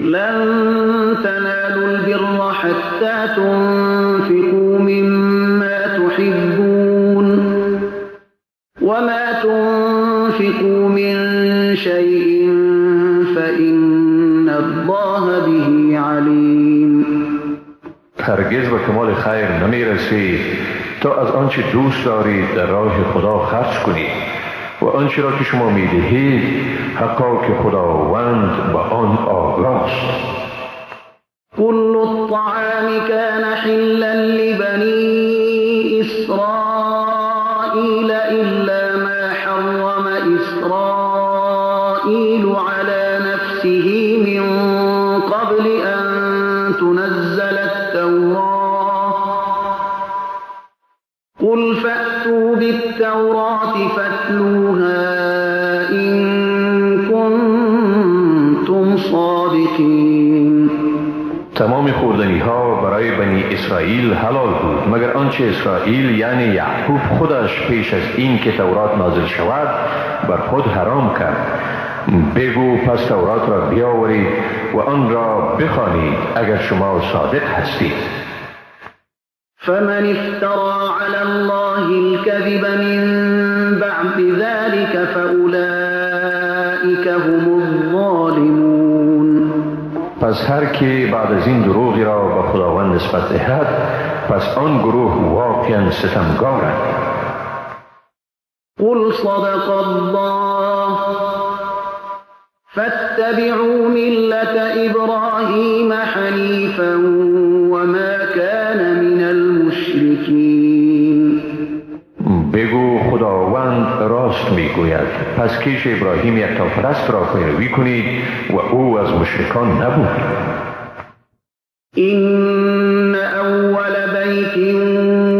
لن تنالوا البر حتى تنفقوا مما تحبون وما تنفقوا من شيء فإن الله به علیم. هرگز به کمال خیر نمی رسید تا از آنچه دوست دارید در راه خدا خرج کنید و آنچه را که شما می دهید حقا که خداوند به آن آگاست. كل الطعام كان حلا لبني إسرائيل إلا ما حرم إسرائيل على نفسه من قبل أن تنزل التوراة قل فأتوا بالتوراة فاتلوها إن كنتم صادقين. تمام خوردنی ها برای بنی اسرائیل حلال بود مگر آنچه اسرائیل یعنی یعقوب خودش پیش از این که تورات نازل شود بر خود حرام کرد. بگو پس تورات را بیاورید و آن را بخوانید اگر شما صادق هستید. فمن افترى على الله الكذب من بعد ذلك فأولئك هم الظالمون. پس هر که بعد از این دروغی را به خداوند نسبت دهد پس آن گروه واقعا ستمگارند. قل صدق الله فاتبعوا ملة إبراهيم حنيفا وما كان من المشركين. بگو خداوند راست میگوید پس کیش ابراهیم یکتاپرست را پیروی کنید و او از مشرکان نبود. إن أول بيت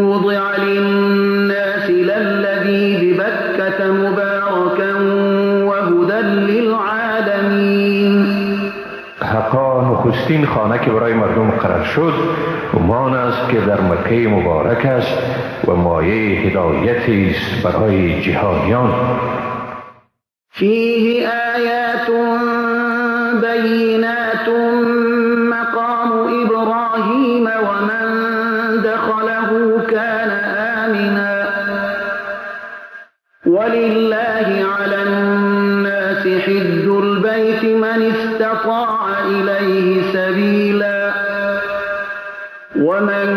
وضع للناس للذي ببكة مباركا وهدى للعالمين. حقا نخستین خانه که برای مردم مقرر شد همان است که در مکه مبارک است و مایه هدایتی است برای جهانیان. فیه آیات بینات مقام ابراهیم ومن دخله كان آمنا ولله على الناس حج البيت من استطاع إليه سبيلا ومن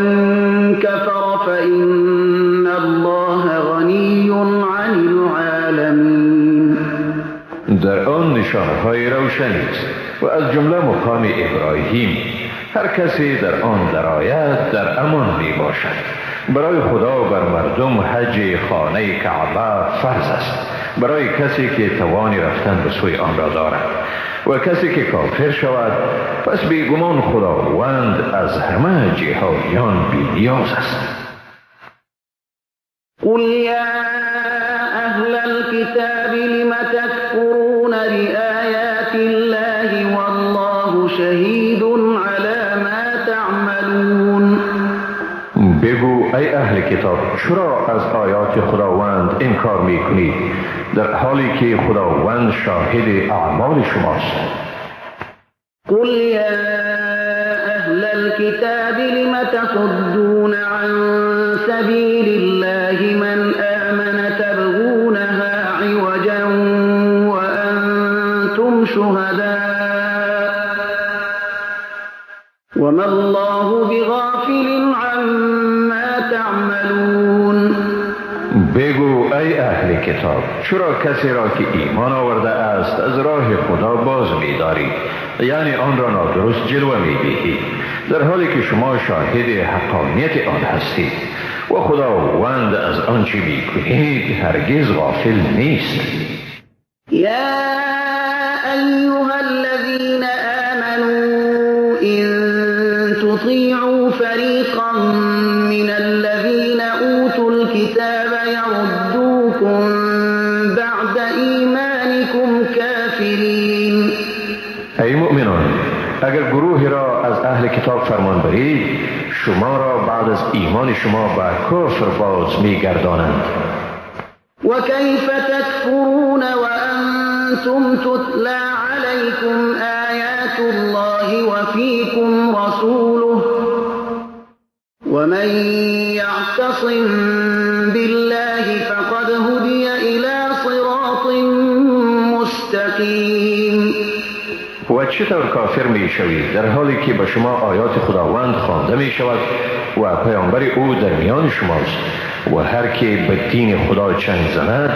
كفر فإن الله غني عن العالمين. در آن نشانه‌های روشنی است و از جمله مقام ابراهیم. هر کسی در آن درآید در امان می باشد. برای خدا بر مردم حج خانه کعبه فرض است برای کسی که توان رفتن به سوی آن را دارد و کسی که کافر شود پس بیگمان خداوند از همه جهانیان بی نیاز است. قل یا اهل الكتاب لم تکفرون بآیات الله والله شهید علی ما تعملون. بگو ای اهل کتاب چرا از آیات خداوند انکار میکنید در حالی که خداوند شاهد اعمال شماست؟ قل یا اهل الكتاب لم تصدون عن سبیل الله من آمن تبغونها عوجا وأنتم شهداء وما الله بغافل عما تعملون. بگو ای اهل کتاب چرا کسی را که ایمان آورده است از راه خدا باز می‌دارید، یعنی آن را نادرست جلوه می‌دهید در حالی که شما شاهد حقانیت آن هستید و خداوند از آنچه می‌کنید هرگز غافل نیست. یا ایها الذین آمنوا إن تطیعوا فریقا من الذین اوتوا الكتاب یردوکم بعد ایمانکم کافرین. ای مؤمنان اگر گروهی را از اهل کتاب فرمان برید شما را بعد از ایمان شما به کفر باز می‌گردانند. و کیف تکفرون وانتم تتلی علیکم آیات الله الله وفيكم رسوله ومن يعتصم بالله فقد هدي إلى صراط مستقیم. و چطور کافر می شوید در حالی که به شما آیات خداوند خوانده می شود و پیامبر او در میان شماست و هر که به دین خدا چنگ زند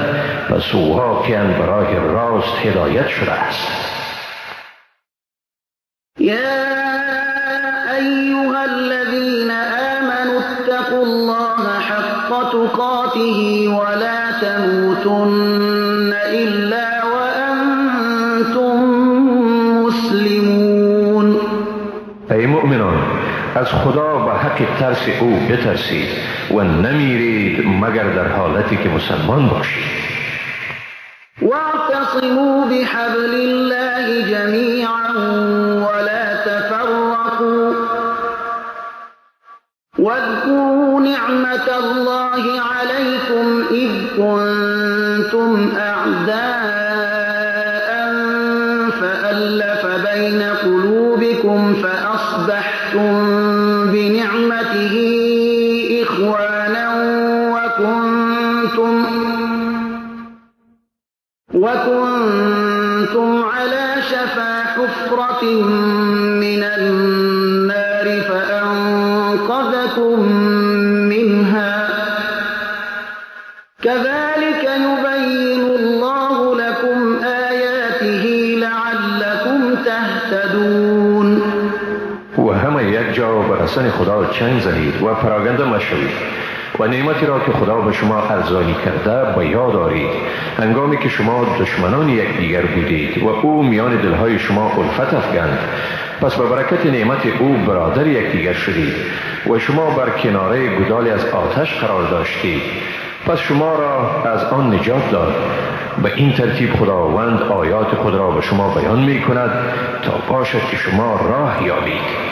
پس او واقعا به راه راست هدایت شده است. یا ایها الذین آمنوا اتقوا الله حق تقاته ولا تموتن الا وانتم مسلمون. ای مؤمنان، از خدا به حق ترس او بترسید و نمیرید مگر در حالتی که مسلمان باشید. واعتصموا بحبل الله جمیعا ولا تفرقوا واذكروا نعمة الله عليكم إذ كنتم أعداء فألف بين قلوبكم فأصبحتم بنعمته إخوانا وكنتم على شفا حفرة من النار فأنقذكم منها كذلك يبين الله لكم آياته لعلكم تهتدون. و همه یک جا به رسن خدا چنگ زنید و پراگنده مشوید و نعمتی را که خدا به شما ارزانی کرده به یاد آرید، هنگامی که شما دشمنان یکدیگر بودید و او میان دلهای شما الفت افکند، پس به برکت نعمت او برادر یکدیگر شدید و شما بر کناره گودالی از آتش قرار داشتید، پس شما را از آن نجات داد. به این ترتیب خداوند آیات خود را به شما بیان می کند تا باشد که شما راه یابید.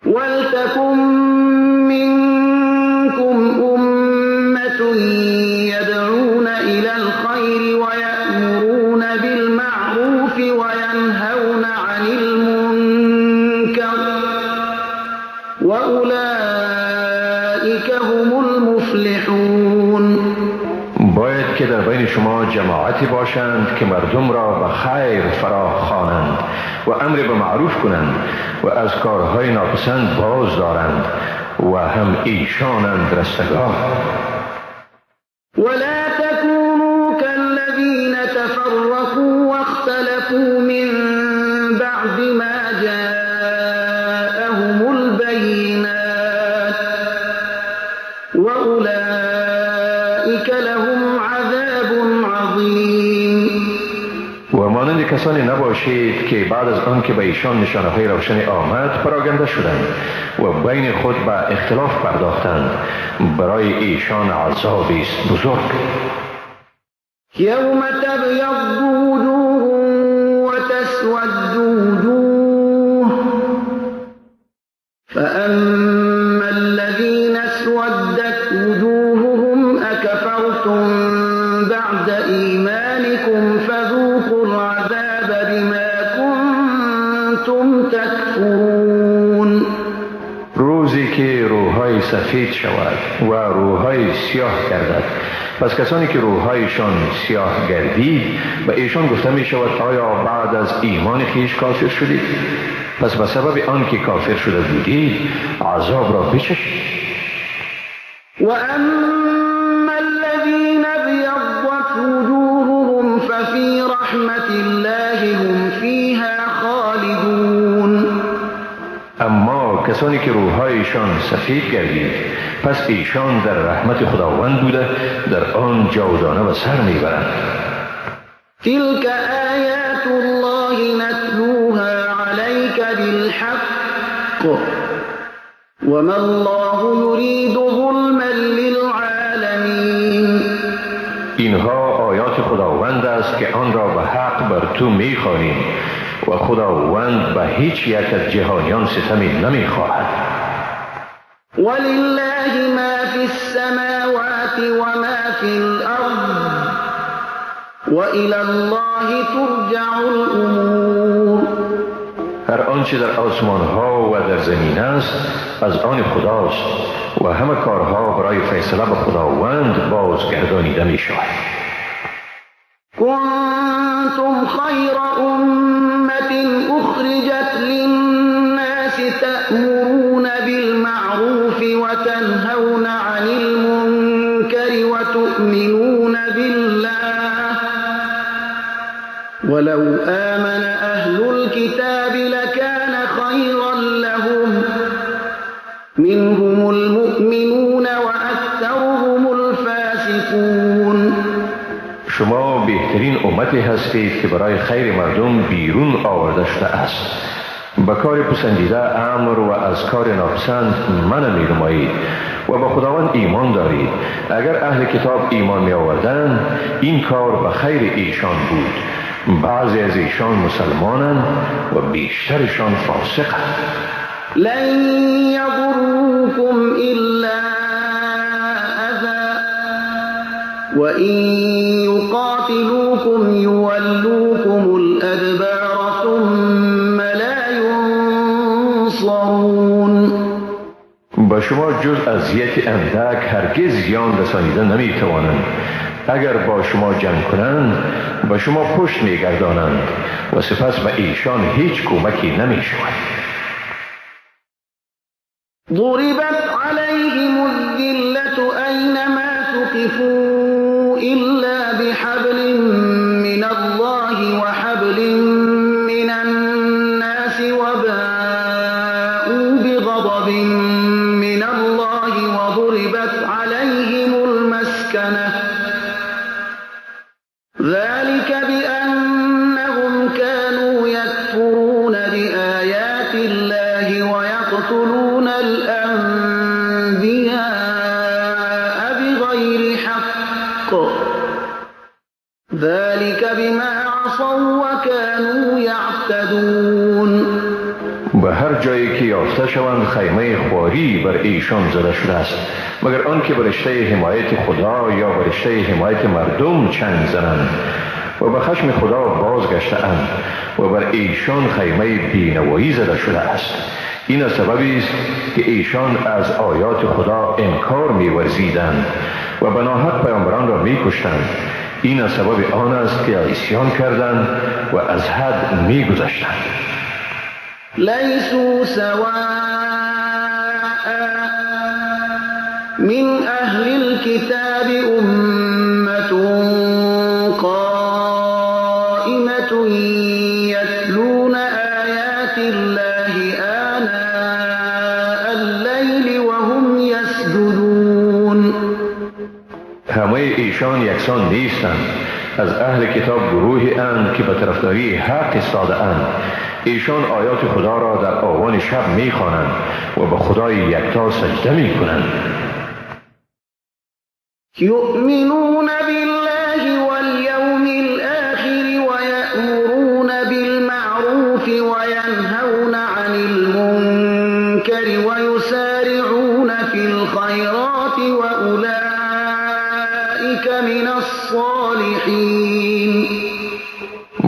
ولتکن منكم أمة يدعون إلى الخير ويأمرون بالمعروف وينهون عن المنكر وأولئك هم المفلحون. باید که در بین شما جماعتی باشند که مردم را به خیر فرا خوانند و امر به معروف کنند و از کارهای ناپسند باز دارند و هم ایشانند رستگار. ولا تكونوا كالذين تفرقوا واختلفوا من بعد ما جاءهم البينات وأولئك لهم عذاب عظیم. و مانند کسانی نباشید که بعد از آن که به ایشان نشانه های روشن آمد پراگنده شدند و بین خود به اختلاف پرداختند، برای ایشان عذابی است بزرگ. یوم تبیض وجوه و تسود وجوه فأما الذین اسودت وجوههم اکفرتم بعد ایمانکم فذوقوا العذاب بما کنتم تکفرون. روزی که روحهای سفید شود و روحهای سیاه گردد، پس کسانی که روحهایشان سیاه گردید به ایشان گفته می شود آیا بعد از ایمان خویش کافر شدید؟ پس به سبب آنکه کافر شده بودید عذاب را بچشید. و اما الذین ابیضت وجوههم ففی رحمت الله هم فیها خالدون. اما کسانی که روحهایشان سفید گردید پس ایشان در رحمت خداوند بوده در آن جاودانه و سر میبرند. تلك آیات الله نتلوها علیک بالحق وما الله یرید ظلما للعالمین. اینها آیات خداوند است که آن را به حق بر تو میخوانیم و خداوند به هیچ یک از جهانیان ستمی نمیخواهد. ولله ما فی السماوات وما فی الارض وإلى الله ترجع الامور. هر آنچه در آسمان ها و در زمین است از آن خداست و همه کارها برای فیصله به خداوند بازگردانیده می شود. کنتم خیر امة اخرجت للناس تأمرون بالمعروف وتنهون عن المنکر وتؤمنون بالله ولو آمن أهل الكتاب لكان خيرا لهم منهم المؤمنون وأكثرهم الفاسقون. شما بهترین امتی هستید که برای خیر مردم بیرون آورده شده است. به کار پسندیده امر و از کار ناپسند منع می‌نمایید و به خداوند ایمان دارید. اگر اهل کتاب ایمان می آوردند این کار به خیر ایشان بود. بعضی از ایشان مسلمانند و بیشترشان فاسقند. لن یضروکم الا اذی وان یقاتلوکم یولوکم الادبار ثم لا ینصرون. با شما جز اذیت اندک هرگز زیان رسانیده نمیتوانند. اگر با شما جنگ کنند با شما پشت میگردانند و سپس به ایشان هیچ کمکی نمیشود. ضربت علیهم الذلة اینما ثقفوا الا بحبل من الله وحبل من الناس وباءوا بغضب من الله وضربت علیهم المسکنة ذلك بأنهم كانوا يكفرون بآيات الله ويقتلون الأنبياء بغير حق ذلك بما عصوا وكانوا يعتدون. به هر جایی که یافته شوند خیمه خواری بر ایشان زده شده است، مگر آنکه به رشته حمایت خدا یا به رشته حمایت مردم چنگ زنند و به خشم خدا بازگشته اند و بر ایشان خیمه بینوایی زده شده است. این از سببی است که ایشان از آیات خدا انکار می‌ورزیدند و به ناحق پیامبران را می‌کشتند. این از سبب آن است که عصیان کردند و از حد می‌گذشتند. لیسوا سواء من اهل الكتاب امة قائمة یتلون آیات الله آناء اللیل وهم یسجدون. همه ایشان یکسان نیستند. از اهل کتاب گروهی اند که به طرفداری حق ایستاده اند. ایشان آیات خدا را در آوان شب میخوانند و به خدای یکتا سجده میکنند. یؤمنون بالله والیوم الآخر ویأمرون بالمعروف وینهون عن المنکر ویسارعون فی الخیرات وأولئک من الصالحین.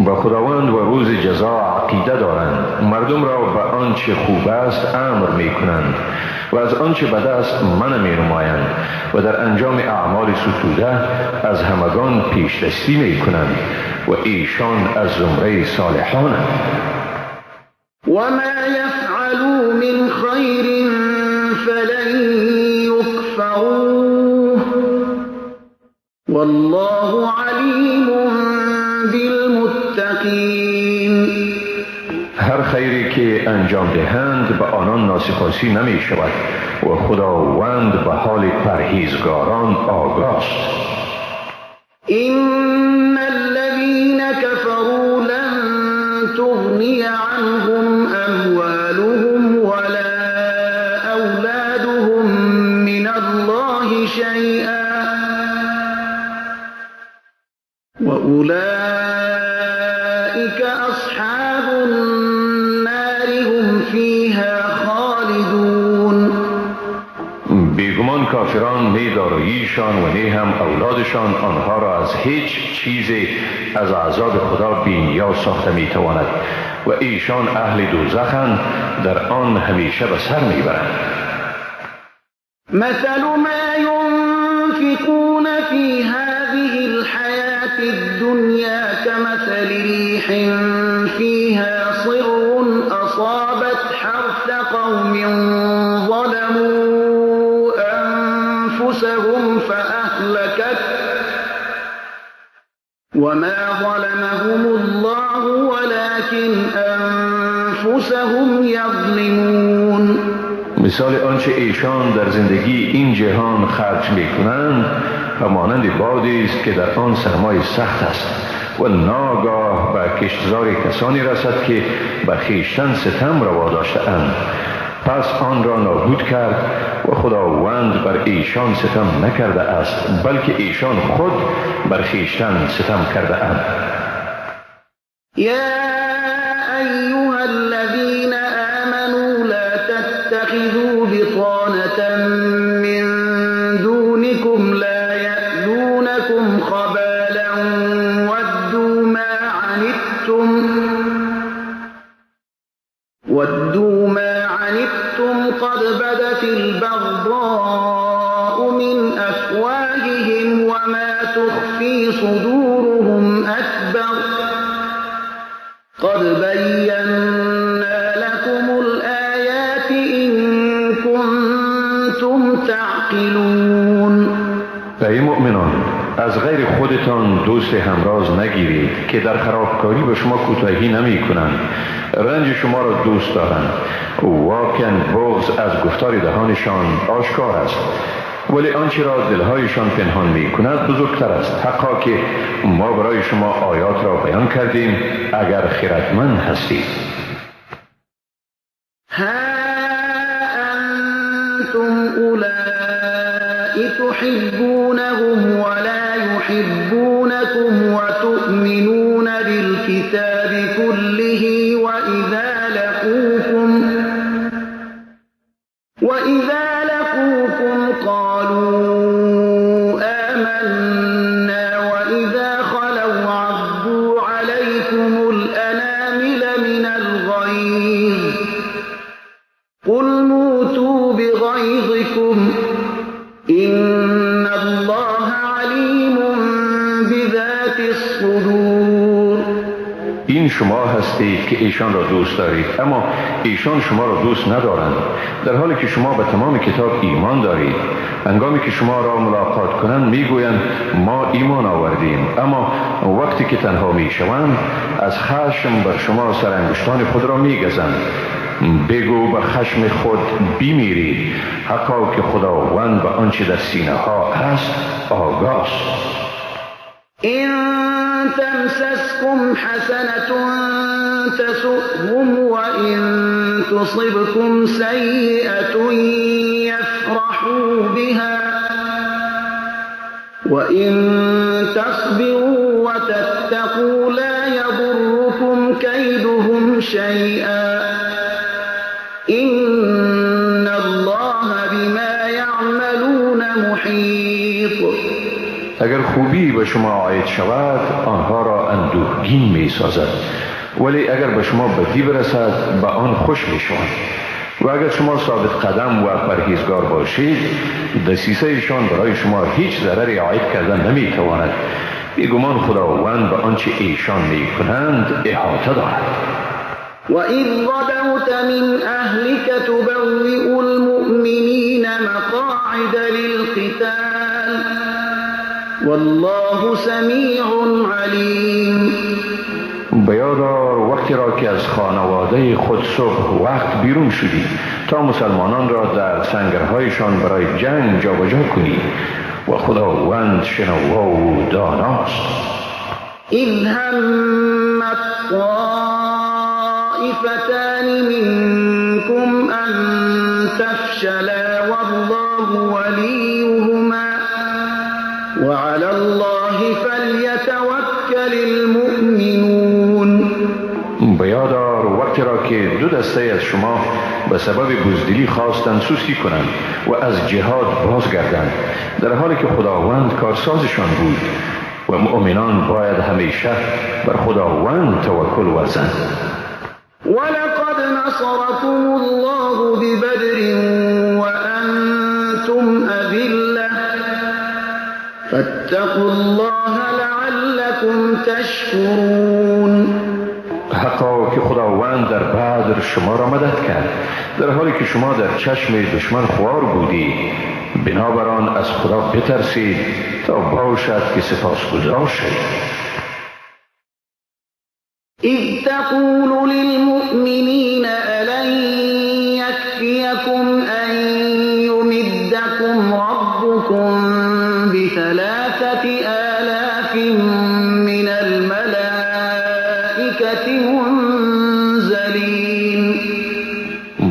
به خداوند و روز جزا عقیده دارند. مردم را به آنچه خوب است امر می کنند و از آنچه بد است منع می نمایند و در انجام اعمال ستوده از همگان پیشدستی می کنند و ایشان از زمره صالحانند. و ما یفعلوا من خیر فلن یکفروه والله علیم بالمتقین. هر خیری که انجام دهند به آنان ناسپاسی نمی شود و خداوند به حال پرهیزگاران آگاست. ان الذین كفروا لن تغنی عنهم اموالهم ولا اولادهم من الله شیئا وأولئك أصحاب النار هم فيها خالدون. بیگمان کافران نه داراییشان و نه هم اولادشان آنها را از هیچ چیزی از عذاب خدا بی‌نیاز ساخته میتواند و ایشان اهل دوزخند، در آن همیشه به سر میبرند. مثل ما ينفقون في هذه الحياة الدنيا كمثل ريح فيها صر أصابت حرث قوم ظلموا أنفسهم فأهلكت وما ظلمهم الله ولكن أنفسهم يظلمون. مثال آنچه ایشان در زندگی این جهان خرج میکنند همانند بادی است که در آن سرمای سخت است و ناگاه به کشتزار کسانی رسد که بر خویشتن ستم روا داشته‌اند، پس آن را نابود کرد و خداوند بر ایشان ستم نکرده است، بلکه ایشان خود بر خویشتن ستم کرده اند. یا ایها الذین آمنوا لا تتخذوا بطانة من دونكم لا یألونكم خبالا ودوا ما عنتم قد بدت البغضاء من أفواههم وما تخفي صدورهم أكبر قد بينا لكم الآيات إن كنتم تعقلون. ای مؤمنان، از غیر خودتان دوست همراز نگیرید که در خرابکاری به شما کوتاهی نمی کنند، رنج شما را دوست دارند. واقعا بغض از گفتار دهانشان آشکار است، ولی آنچه را دلهایشان پنهان می کند بزرگتر است. حقا که ما برای شما آیات را بیان کردیم اگر خردمند هستید. ها انتم اولئک تحبونهم ولا يحبونكم وتؤمنون بالكتاب كله وإذا لقوكم قالوا آمنا وإذا خلوا عضوا عليكم الأنامل من الغيظ قل موتوا بغيظكم إن الله عليم بذات الصدور. این شما هستید که ایشان را دوست دارید، اما ایشان شما را دوست ندارند، در حالی که شما به تمام کتاب ایمان دارید. هنگامی که شما را ملاقات کنند میگویند ما ایمان آوردیم، اما وقتی که تنها میشوند از خشم بر شما سرانگشتان خود را میگزند. بگو به خشم خود بمیرید، حقا که خداوند به آنچه در سینه ها هست آگاست. إن تمسسكم حسنة تسؤهم وإن تصبكم سيئة يفرحوا بها وإن تصبروا وتتقوا لا يضركم كيدهم شيئا إن الله بما يعملون محيط. اگر خوبی به شما عاید شود آنها را اندوهگین می سازد، ولی اگر به شما بدی برسد به آن خوش می شوند. و اگر شما ثابت قدم و پرهیزگار باشید دسیسه‌شان برای شما هیچ ضرری عاید کردن نمی تواند. بیگمان خداوند به آنچه ایشان می کنند احاطه دارد. وَإِذْ غَدَوْتَ مِنْ أَهْلِكَ تُبَوِّئُ الْمُؤْمِنِينَ مَقَاعِدَ لِلْقِتَالِ والله سمیع علیم. بیادار وقتی را که از خانواده خود صبح وقت بیرون شدی تا مسلمانان را در سنگرهایشان برای جنگ جابجا کنی، و خداوند شنوا و داناست. اذ هم الطائفتان منكم ان تفشلا والله وليهما وعلى الله فلیتوکل المؤمنون. بیادار وقتی را که دو دسته از شما به سبب بزدلی خواستند سستی کنند و از جهاد بازگردند، در حالی که خداوند کارسازشان بود و مؤمنان باید همیشه بر خداوند توکل ورزند. ولقد نصركم الله ببدر وأنتم أذلة فاتقوا الله لعلكم تشكرون. حقا که خداوند در بدر شما را مدد کرد، در حالی که شما در چشم دشمن خوار بودید. بنابران از خدا بترسید تا باشد که سپاسگزار شوید. اذ تقول للمؤمنین ألن یکفیکم أن یمدکم ربکم ب3,000 من الملائکة منزلین.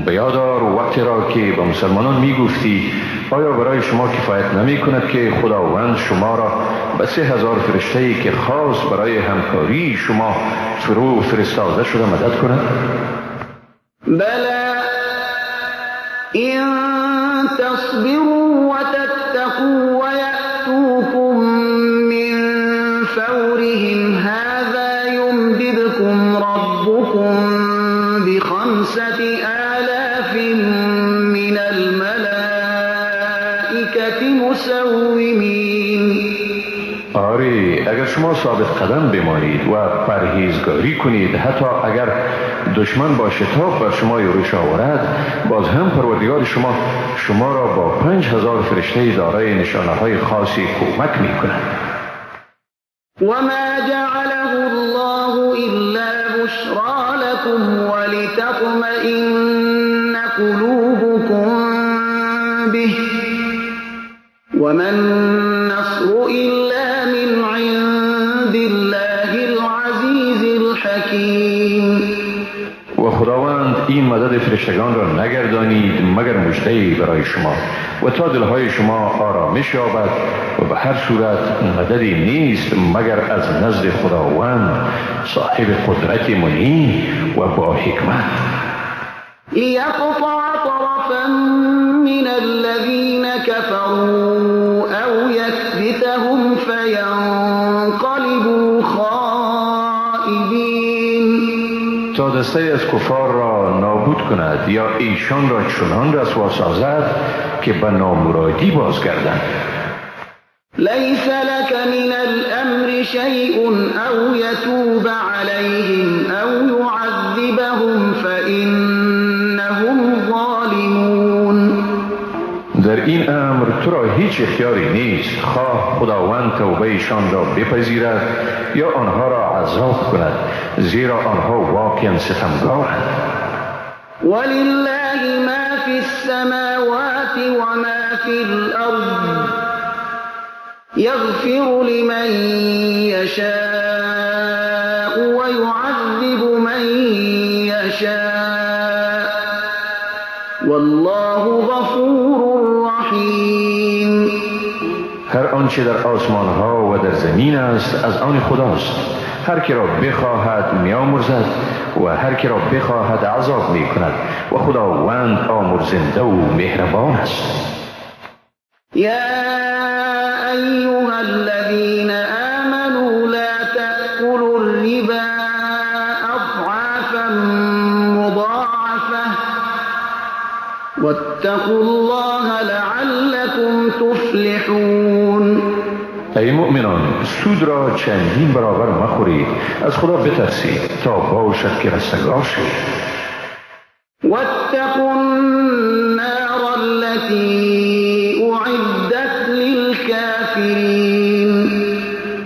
بیادار وقتی را که به مسلمانان میگفتی آیا برای شما کفایت نمی کند که خداوند شما را به 3000 فرشته‌ای که خاص برای همکاری شما فرو فرستاده شده مدد کند؟ بلی إن تصبروا وتتقوا ويأتوكم من فورهم هذا يمددكم ربكم ب5,000 من الملائكة مسومين. آری، اگر شما ثابت قدم بمانید و پرهیزگاری کنید، حتی اگر دشمن با شتاب بر شما یورش آورد، باز هم پروردگار شما شما را با 5000 فرشته دارای نشانه های خاصی کمک می کند. وما جعله الله إلا بشرى لكم ولتطمئن قلوبكم به وما النصر إلا من عند الله العزيز الحكيم. و خداوند این مدد فرشتگان را نگردانید مگر مژده‌ای برای شما و تا دلهای شما آرامش یابد، و به هر صورت مددی نیست مگر از نزد خداوند صاحب قدرت منی و با حکمت. لیقطع طرفا من الذین كفروا او یکبتهم فینقلبوا خائبین. تا دسته از کفار را نابود کند یا ایشان را چنان رسوا سازد که به نامرادی بازگردند. لیس لك من الامر شیء او یتوب علیهم او یعذبهم فانهم ظالمون. در این امر تو را هیچ اختیاری نیست، خواه خداوند توبه ایشان را بپذیرد یا آنها را عذاب کند، زیرا آنها واقعا ستمگارند. ولله ما فی السماوات وما فی الارض یغفر لمن یشاء ویعذب من یشاء والله غفور رحیم. هر آنچه در آسمان ها و در زمین است از آن خداست. هر کی را بخواهد می‌آمرزد و هر کی را بخواهد عذاب می‌کند و خداوند آمرزنده و مهربان است. یا ایها الذین آمنوا لا تأکلوا الربا اضعافا مضاعفة واتقوا الله لعلكم تفلحون. ای مؤمنان، سود را چندین برابر مخورید، از خدا بترسید تا باشد که رستگار شوید. واتقوا النار التي اعدت للكافرین.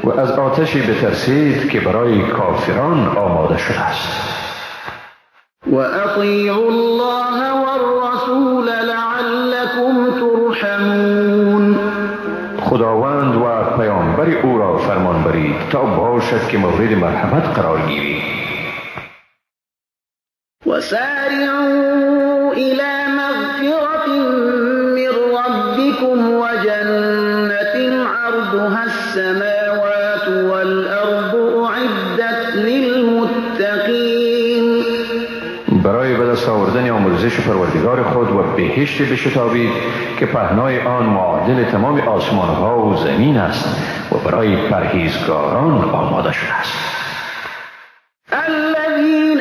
و از آتشی بترسید که برای کافران آماده شده است. و اطیعوا الله والرسول لعلكم ترحمون. خداوند و پیامبر او را فرمان برید تا باشد که مورد مرحمت قرار گیرید. وسارعوا إلى مغفرة من ربكم وجنة عرضها السماوات والأرض أعدت للمتقين. برای به دست آوردن آمرزش پروردگار خود و بهشت بشتابید که پهنای آن معادل تمام آسمانها و زمین است و برای پرهیزگاران آماده شده است. الذين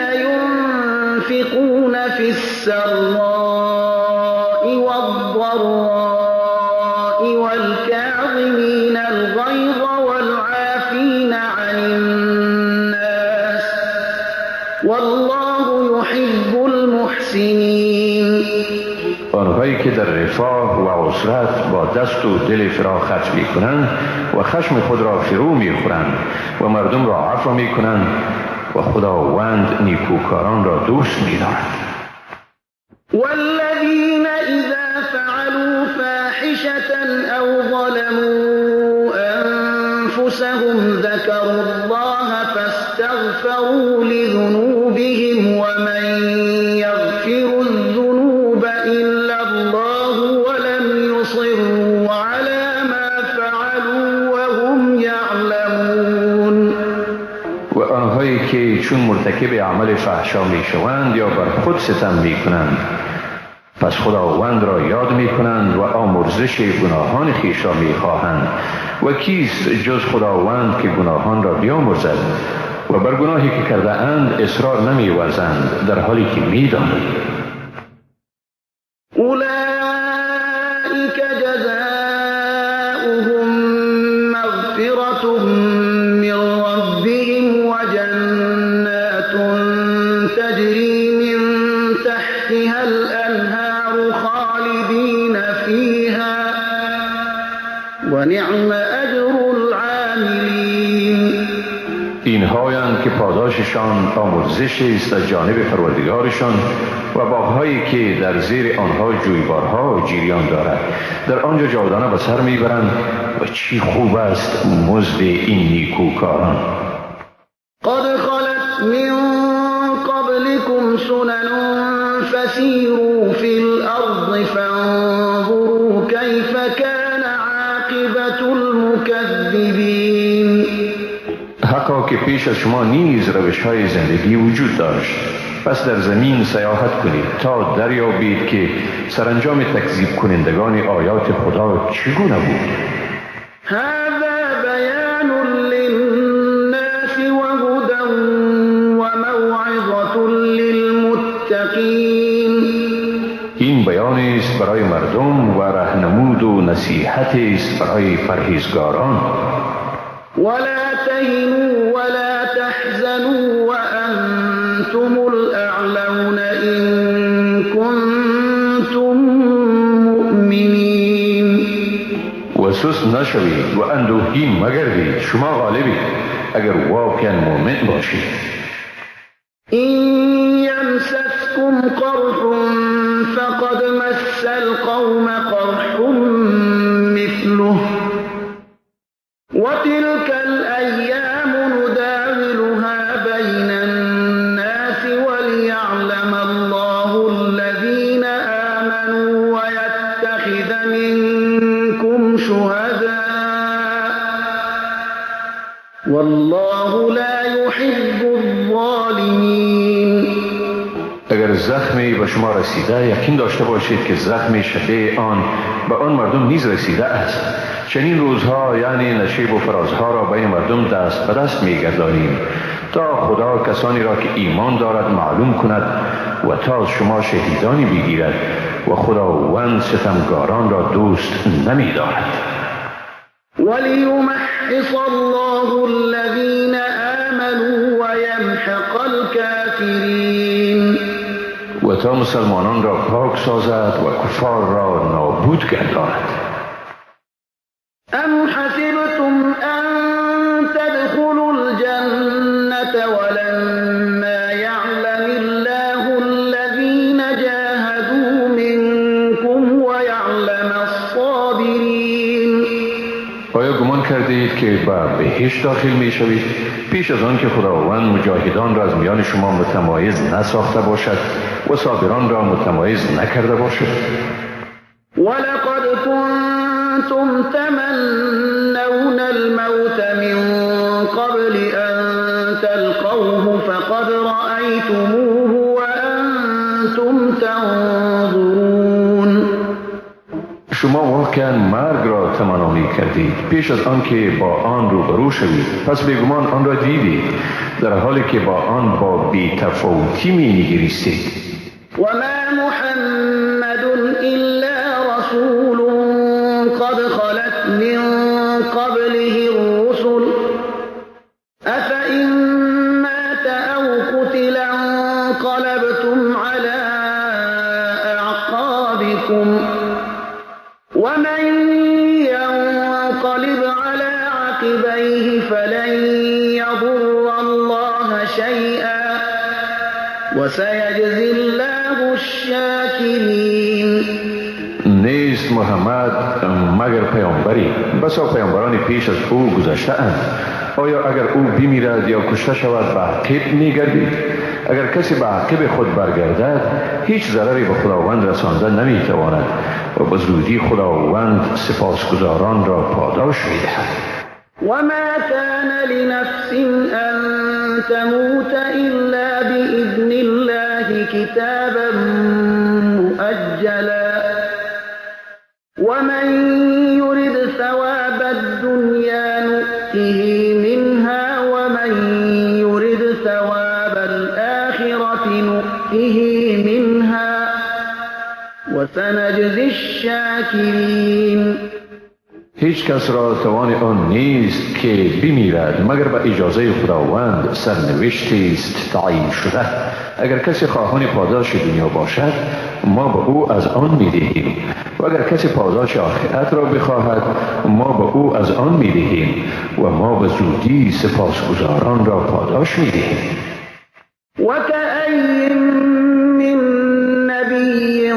ينفقون في السراء والضراء والكاظمين الغيظ والعافين عن الناس والله يحب المحسنين. آنهایی که در رفاه و عسرت با دست و دل فراخت میکنند و خشم خود را فرو میخورند و مردم را عفو میکنند و خداوند نیکوکاران را دوست میدارد. والذین اذا فعلوا فاحشة او ظلموا انفسهم ذكروا الله فاستغفروا لذنوبهم ومن يغفر الذنوب الا الله ولم يصروا على ما فعلوا وهم يعلمون. و آنهایی که چون مرتکب عمل فحشا میشوند یا بر خود ستم میکنند پس خداوند را یاد میکنند و آمرزش گناهان خویش را میخواهند و کیست جز خداوند که گناهان را بیامرزد و بر گناهی که کرده اند اصرار نمیورزند در حالی که میدانند. اولئک جزاؤهم مغفرة من ربهم وجنات تجری من تحتها الانهار خالدین فیها ونعم اجر العاملین. اینهایند که پاداششان آمرزش است از جانب پروردگارشان و باغهایی که در زیر آنها جویبارها جریان دارد، در آنجا جاودانه به سر میبرند و چی خوب است مزد این نیکوکاران. قد خلت من قبلكم سنن فسیروا فی الارض فانظروا کیف کان عاقبة المکذبین. حقا که پیش از شما نیز روش‌های زندگی وجود داشت، پس در زمین سیاحت کنید تا دریابید که سرانجام تکذیب کنندگان آیات خدا چگونه بود. هذا بیان للناس وهدى وموعظة للمتقین. این بیان است برای مردم و رهنمود و نصیحت است برای پرهیزگاران. ولا تهنوا ولا تحزنوا وأنتم الأعلون إن كنتم مؤمنين. و سست نشوید و اندوهگین مگردید، شما غالبید اگر واقعا مؤمن باشید. إن يمسسكم قرح فقد مس القوم قرح مثله وتلك الأيام نداولها بين الناس وليعلم الله الذين آمنوا ويتخذ منكم شهداء والله لا يحب الظالمين. اگر زخمی به شما رسیده یقین داشته باشید که زخم شبیه آن به آن مردم نیز رسیده است. چنین روزها یعنی نشیب و فرازها را بین مردم دست به دست می‌گردانیم تا خدا کسانی را که ایمان دارد معلوم کند و تا از شما شهیدانی بگیرد و خداوند ستمگاران را دوست نمی‌دارد. ولیمحص الله الذین آمنوا ویمحق الکافرین. و تا مسلمانان را پاک سازد و کفار را نابود گرداند. ام حسبتم ان تدخلوا الجنة ولما يعلم الله الذين جاهدوا منكم ويعلم الصابرين. آیا گمان کردید که به بهشت داخل می شوید پیش از آن که خداوند مجاهدان را از میان شما متمایز نساخته باشد و صابران را متمایز نکرده باشد؟ ولقد كنتم تمنون الموت من قبل أن تلقوه فقد رأيتموه وأنتم تنظرون. شما واقعا مرگ را تمنا می کردید پیش از آنکه با آن روبرو شوید، پس بیگمان آن را دیدید در حالی که با آن با بی‌تفاوتی می نگریستید. و ما محمد الا رسول قد خلت من قبله الرسل افإن مات او قتل انقلبتم على اعقابكم ومن ينقلب على عقبيه فلن يضر الله شيئا وسيجزي الله الشاكرين. نیست محمد مگر پیامبری، بسا پیامبران پیش از او گذشته اند. آیا اگر او بمیرد یا کشته شود به عقب میگردید؟ اگر کسی به عقب خود برگردد هیچ ضرری به خداوند رسانده نمیتواند و به زودی خداوند سپاسگزاران را پاداش میدهد. و ما كان لنفس ان تموت الا باذن الله كتابا مؤجلا ومن يرد ثواب الدنيا نؤته منها ومن يرد ثواب الآخرة نؤته منها وسنجزي الشاكرين. هیچ کس را توان آن نیست که بمیرد مگر به اجازه خداوند سرنوشتی است تعیین شده. اگر کسی خواهان پاداش دنیا باشد ما به او از آن میدهیم و اگر کسی پاداش آخرت را بخواهد ما به او از آن میدهیم و ما به زودی سپاسگزاران را پاداش میدهیم. وكأي من نبي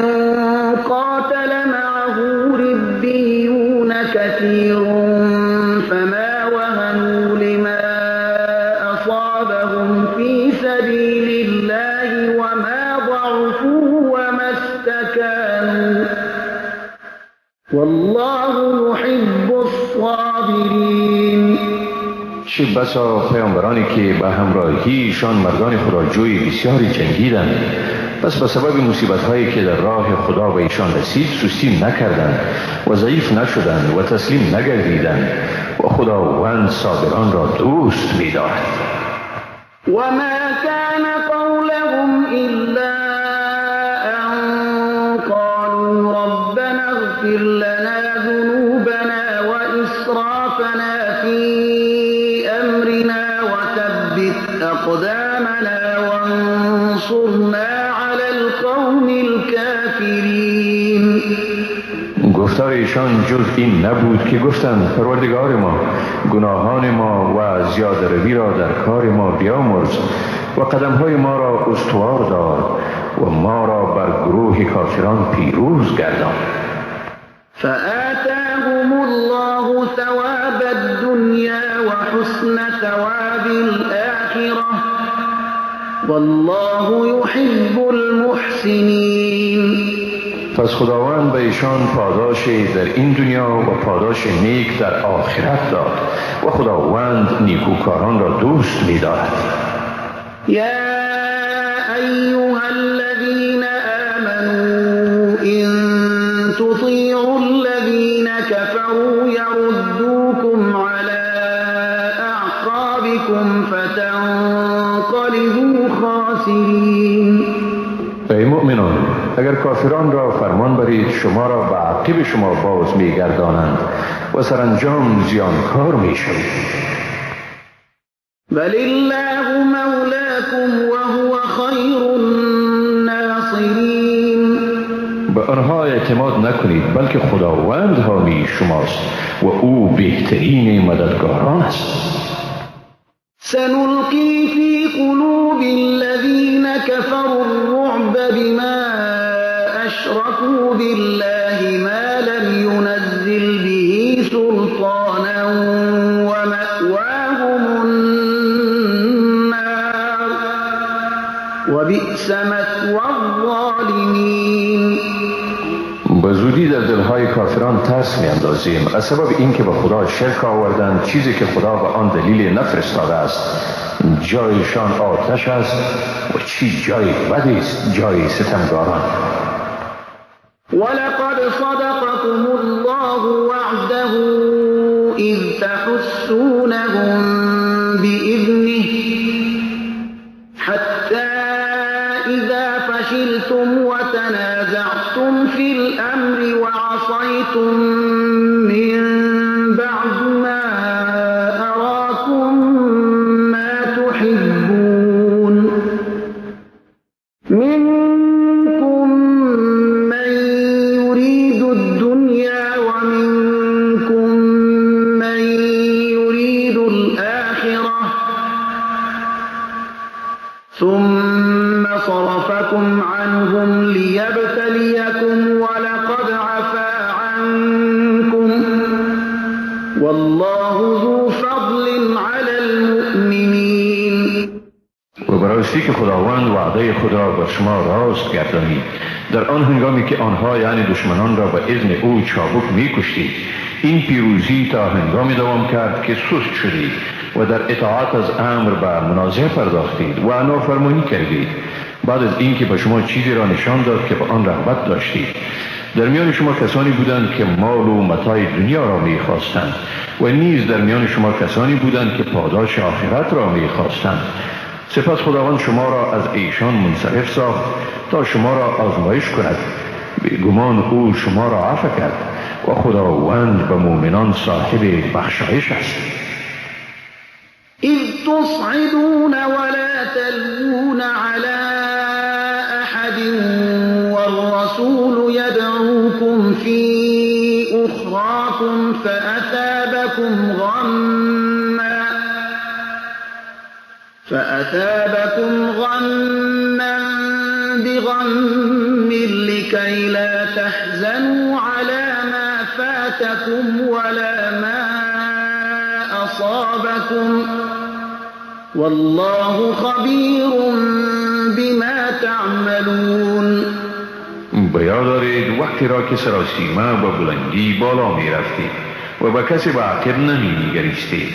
قاتل معه ربيون كثير فما وهنوا لما أصابهم في سبيل الله وما ضعفوا وما استكانوا والله يحب الصابرين. چه بسا پیامبرانی که به همراهیشان مردان خداجوی بسیاری جنگیدند، پس به سبب مصیبت‌هایی که در راه خدا به ایشان رسید سستی نکردند و ضعیف نشدند و تسلیم نگردیدند و خداوند صابران را دوست می‌دارد. و ما كان قولهم الا ان قالوا ربنا اغفر لنا ذنوبنا وإسرافنا في أمرنا وثبت أقدامنا وانصرنا على القوم الكافرين. گفتار ایشان جز این نبود که گفتند پروردگار ما گناهان ما و زیاده روی را در کار ما بیامرز و قدمهای ما را استوار دار و ما را بر گروه کافران پیروز گردان. فآتاهم الله ثواب الدنيا وحسن ثواب الآخرة والله يحب المحسنين. پس خداوند به ایشان پاداش در این دنیا و پاداش نیک در آخرت داد و خداوند نیکوکاران را دوست می‌دارد. یا ایها الذین آمنوا إن تطیعوا الذین كفروا یردوکم علی اعقابکم فتنقلبوا خاسرین. ای مؤمنان، اگر کافران را فرمان برید شما را به عقب شما باز می‌گردانند و سرانجام زیانکار می‌شوید. بل الله مولاکم وهو خیر الناصرین. به آنها اعتماد نکنید، بلکه خداوند حامی شماست و او بهترین مددگاران است. سنلقی فی قلوب الذین كفروا الرعب بما أشركوا بالله ما لم ينزل به سلطانا ومأواهم النار وبئس مثوى الظالمین. به زودی در دلهای کافران ترس می‌اندازیم از سبب اینکه به خدا شرک آوردند، چیزی که خدا به آن دلیل نفرستاده است. جایشان آتش است و چی جای بدی است جای ستمگاران. ولقد صدقكم الله وعده إذ تحسونهم بإذنه حتى إذا فشلتم وتنازعتم في الأمر وعصيتم من بعد ما أراكم ما تحبون منكم من يريد الدنيا ومنكم من يريد الآخرة ثم صرفكم عنهم ليبتليكم ولقد عفا عنكم والله ذو فضل على المؤمنين. و براستی که خداوند وعده خود را بر شما راست گردانید در آن هنگامی که آنها یعنی دشمنان را به اذن او چابک می‌کشتید. این پیروزی تا هنگامی دوام کرد که سست شدید و در اطاعت از امر به منازعه پرداختید و نافرمانی کردید، بعد از اینکه به شما چیزی را نشان داد که به آن رغبت داشتید. در میان شما کسانی بودند که مال و متاع دنیا را می‌خواستند و نیز در میان شما کسانی بودند که پاداش آخرت را می‌خواستند. سپس خداوند شما را از ایشان منصرف ساخت تا شما را آزمایش کند. بیگمان او شما را عفو کرد و خداوند به مؤمنان صاحب بخشایش است. اذ تصعدون ولا تلوون على احد والرسول يدعوكم في اخراكم فأثابكم غما بغم لكي لا تحزنوا على ما فاتكم ولا ما أصابكم والله خبير بما تعملون. به یاد دارید وقتی را که سراسیمه و بلندی بالا می رفتید و به کسی به عقب نمی نگریستید،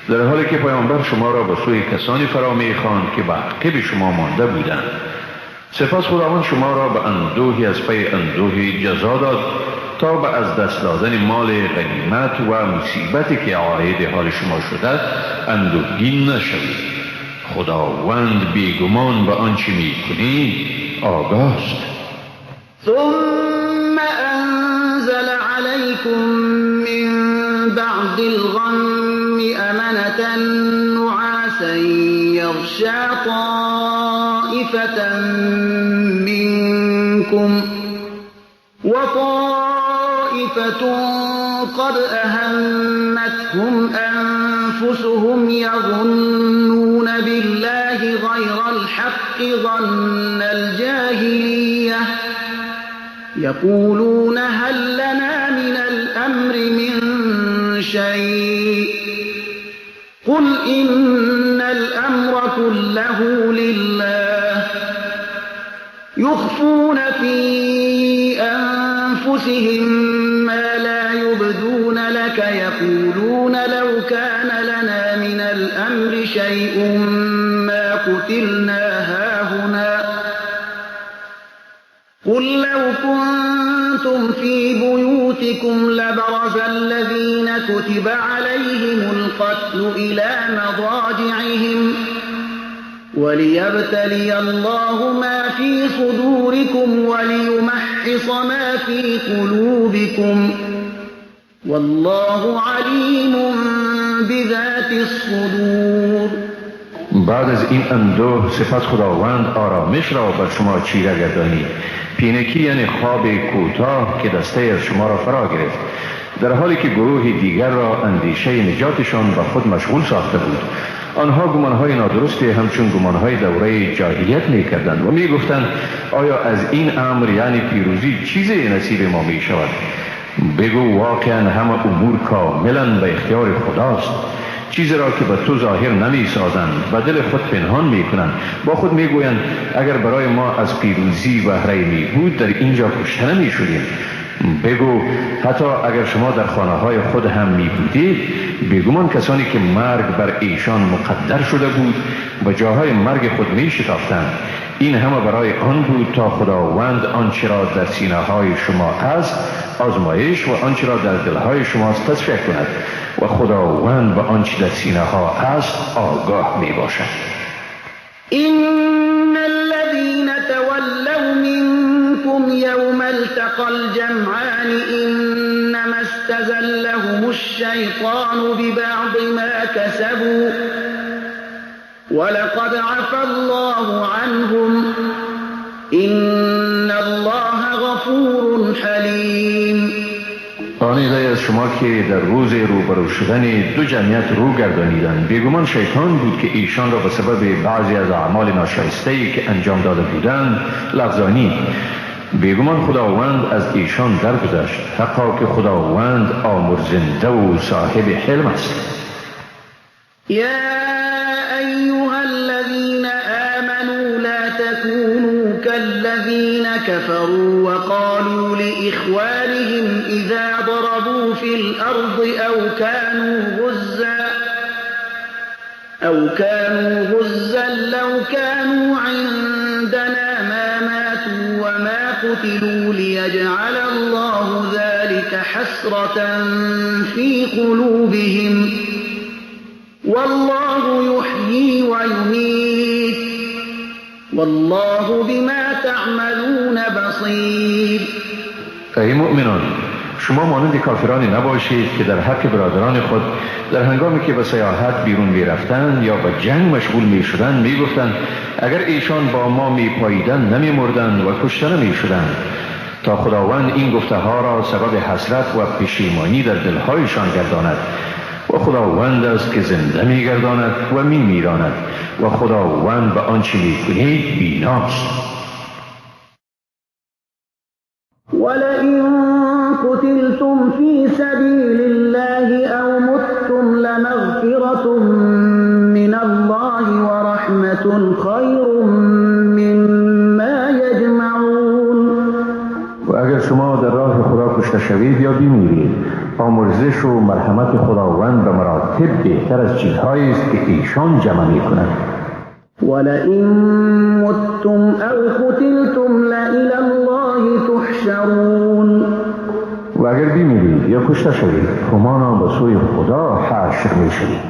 در حالی که پیامبر شما را به سوی کسانی فرا می خواند که به عقب شما مانده بودند. سپس خداوند شما را به اندوهی از پی اندوهی جزا داد تا به از دست دادن مال غنیمت و مصیبتی که عاید حال شما شده اندوهگین نشوید. خداوند بیگمان به آنچه میکنید آگاه است. ثم انزل علیکم من بعد الغم امنة نعاسا یغشی طائفة منکم وطائفة قد أهمتهم أنفسهم يظنون بالله غير الحق ظن الجاهلية يقولون هل لنا من الأمر من شيء قل إن الأمر كله لله يخفون في أنفسهم ما لا يبدون لك يقولون لو كان لنا من الأمر شيء ما قتلنا هاهنا قل لو كنتم في بيوتكم لبرز الذين كتب عليهم القتل إلى مضاجعهم وليبتلي الله ما في صدوركم وليمحص ما في قلوبكم والله عليم بذات الصدور. بعد از این اندوه سپس خداوند آرامش را بر شما چیره گردانید، پینکی یعنی خواب کوتاه که دسته از شما را فرا گرفت، در حالی که گروه دیگر را اندیشه نجاتشان به خود مشغول ساخته بود. آنها گمانهای نادرستی همچون گمانهای دوره جاهلیت می‌کردند و می‌گفتند آیا از این امر یعنی پیروزی چیزی نصیب ما می‌شود؟ بگو واقعا همه امور کاملا به اختیار خداست. چیزی را که به تو ظاهر نمی سازند و دل خود پنهان می کنند، با خود می گویند اگر برای ما از پیروزی بهره می بود در اینجا کشته نمی شدیم. بگو حتی اگر شما در خانه های خود هم می بودید، بیگمان کسانی که مرگ بر ایشان مقدر شده بود و جاهای مرگ خود می شتافتند. این همه برای آن بود تا خداوند آنچه را در سینه های شما است آزمایش و آنچه را در دلهای شماست تصفیه کند و خداوند به آنچه در سینه ها است آگاه می باشد. إن الذين تولوا منكم يوم التقى الجمعان إنما استزلهم الشيطان ببعض ما كسبوا ولقد عفا الله عنهم إن الله غفور حليم. آن عده‌ای از شما که در روز روبرو شدن دو جمعیت رو گردانیدند، بیگمان شیطان بود که ایشان را به سبب بعضی از اعمال ناشایسته‌ای که انجام داده بودند لغزانید. بیگمان خداوند از ایشان درگذشت، حقا که خداوند آمرزنده و صاحب حلم است. یا ایها الذین آمنوا لا تكونوا كالذین كفروا وقالوا لإخوانهم إذا ضربوا في الأرض أو كانوا غزا لو كانوا عندنا ما ماتوا وما قتلوا ليجعل الله ذلك حسرة في قلوبهم والله يحيي ويميت والله بما تعملون بصير. ای مؤمنان، شما مانند کافرانی نباشید که در حق برادران خود در هنگامی که به سیاحت بیرون می رفتند یا به جنگ مشغول می شدند می گفتند اگر ایشان با ما می پاییدند نمی مردند و کشته نمی شدند، تا خداوند این گفته ها را سبب حسرت و پشیمانی در دلهایشان گرداند. و خداوند است که زنده می گرداند و می میراند و خداوند به آنچه می کنید بیناست. ولئن قتلتم في سبيل الله أو متم لمغفرة من الله ورحمة خير مما يجمعون. و اگر شما در راه خدا کشته شوید یا بمیرید، آمرزش و مرحمت خداوند به مراتب بهتر از چیزهایی است که ایشان جمع می‌کنند. ولئن متم أو قتلتم لإلى الله تحشرون. و اگر بمیرید یا کشته شوید، همانا به سوی خدا حشر می‌شوید.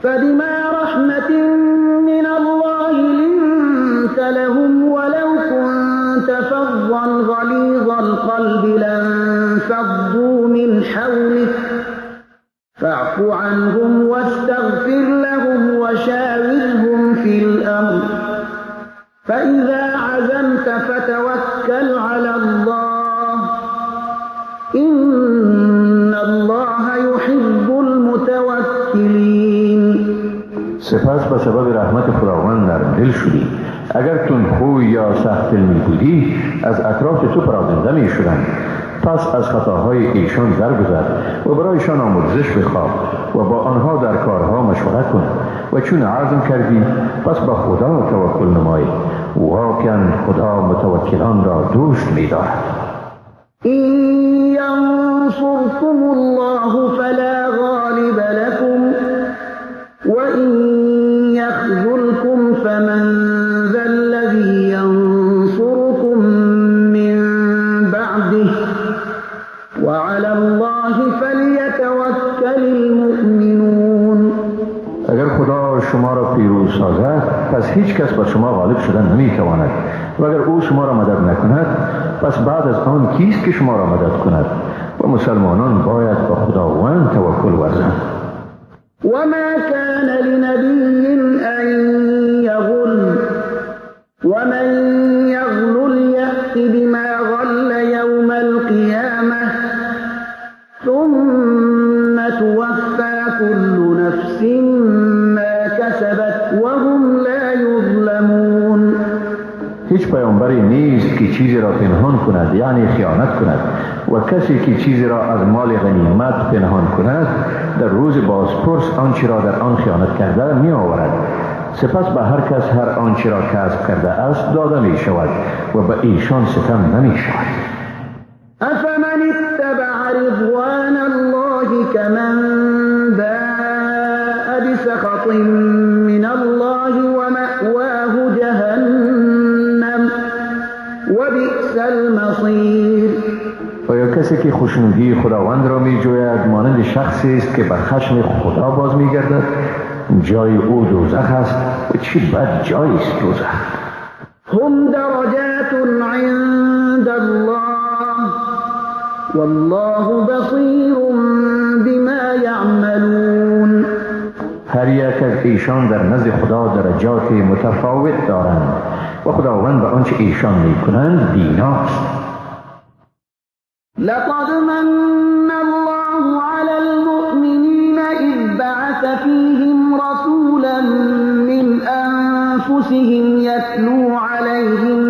فبما رحمة من الله لنت لهم ولو كنت فظا غليظ القلب لانفضوا من حولك فاعف عنهم واستغفر لهم وشاورهم في الأمر فإذا عزمت فتوكل على الله إن الله يحب المتوكلين. سپس به سبب رحمت خداوند نرم دل شدی. اگر تندخوی یا سخت دل می بودی از اطراف تو پراگنده می شدند. پس از خطاهای ایشان درگذر و برایشان آمرزش بخواه و با آنها در کارها مشورت کن و چون عزم کردی پس با خدا توکل نمای. واقعا خدا متوکلان را دوست می دارد. إن ينصركم الله فلا غالب لكم وإن يخذلكم فمن ذا الذي ينصركم من بعده وعلى الله فليتوكل المؤمنون. اگر خدا شما را پیروز سازد پس هیچ کس بر شما غالب شدن نمیتواند و اگر او شما را مدد نکند پس بعد از آن کیست که شما را مدد کند؟ و مسلمانان باید به خداوند توکل ورزند. وما كان لنبي أن يغل ومن يغلل يأت بما غل يوم القيامة ثم توفى كل نفس ما كسبت وهم لا يظلمون. هیچ پیامبری نیست که چیزی را پنهان کند، یعنی خیانت کند، و کسی که چیزی را از مال غنیمت پنهان کند در روز بازپرس آنچه را در آن خیانت کرده می آورد. سپس به هر کس هر آنچه را کسب کرده است داده می شود و به ایشان ستم نمی شود. افمن اتبع رضوان الله كمن باء بسخط من الله ومأواه جهنم وبئس المصير. آیا کسی که خوشنودی خداوند را می جوید مانند شخصی است که به خشم خدا باز می گردد؟ جای او دوزخ است و چه بد جایی است دوزخ. هم درجات عند الله والله بصیر بما یعملون. هر یک از ایشان در نزد خدا درجات متفاوت دارند و خداوند به آنچه ایشان میکنند بیناست. لقد من الله على المؤمنین اذ بعث فیهم رسولا من انفسهم یتلو علیهم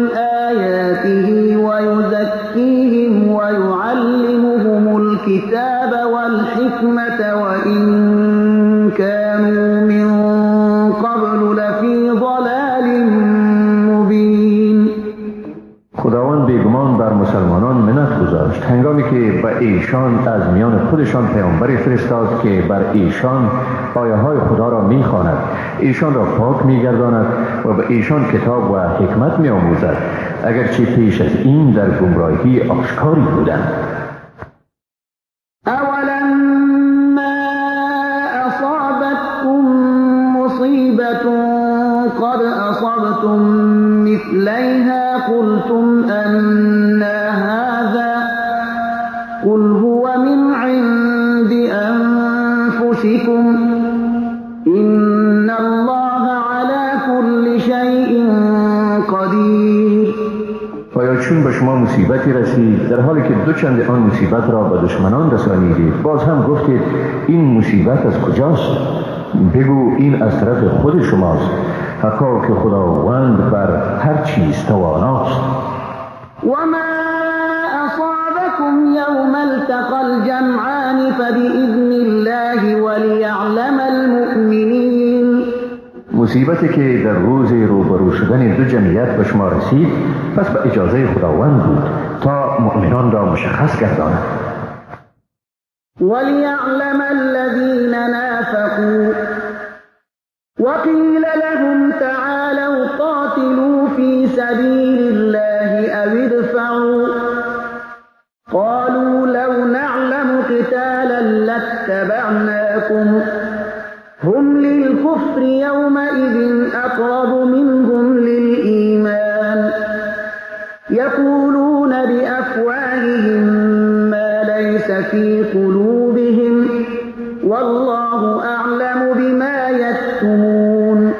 آیاته ویزکیهم ویعلمهم الکتاب والحکمة وإن كانوا من قبل لفی ضلال مبین. خداوند بیگمان بر مسلمانان منت گذاشت هنگامی که به ایشان از میان خودشان پیامبری فرستاد که بر ایشان آیه های خدا را میخواند، ایشان را پاک میگرداند و به ایشان کتاب و حکمت میآموزد، اگرچه پیش از این در گمراهی آشکاری بودند. اولما اصابتکم مصیبة قد اصبتم مثلیها قلتم أنى هذا قل هو من عند أنفسكم إن الله على كل شيء قدیر. آیا چون به شما مصیبتی رسید در حالی که دو چند آن مصیبت را به دشمنان رسانیدید باز هم گفتید این مصیبت از کجاست؟ بگو این از طرف خود شماست، حقا که خداوند بر هر چیز تواناست. و ما اصابکم یوم التقى الجمعان فبإذن الله وليعلم المؤمنین. مصیبتی که در روز روبرو شدن دو جمعیت به شما رسید پس به اجازه خداوند بود تا مؤمنان را مشخص گرداند. وليعلم الذين نافقوا وقيل لهم تعالوا قاتلوا في سبيل الله أو ادفعوا قالوا لو نعلم قتالا لاتبعناكم هم للكفر يومئذ أقرب منهم للإيمان يقولون بأفواههم ما ليس في قلوبهم والله أعلم بما يكتمون.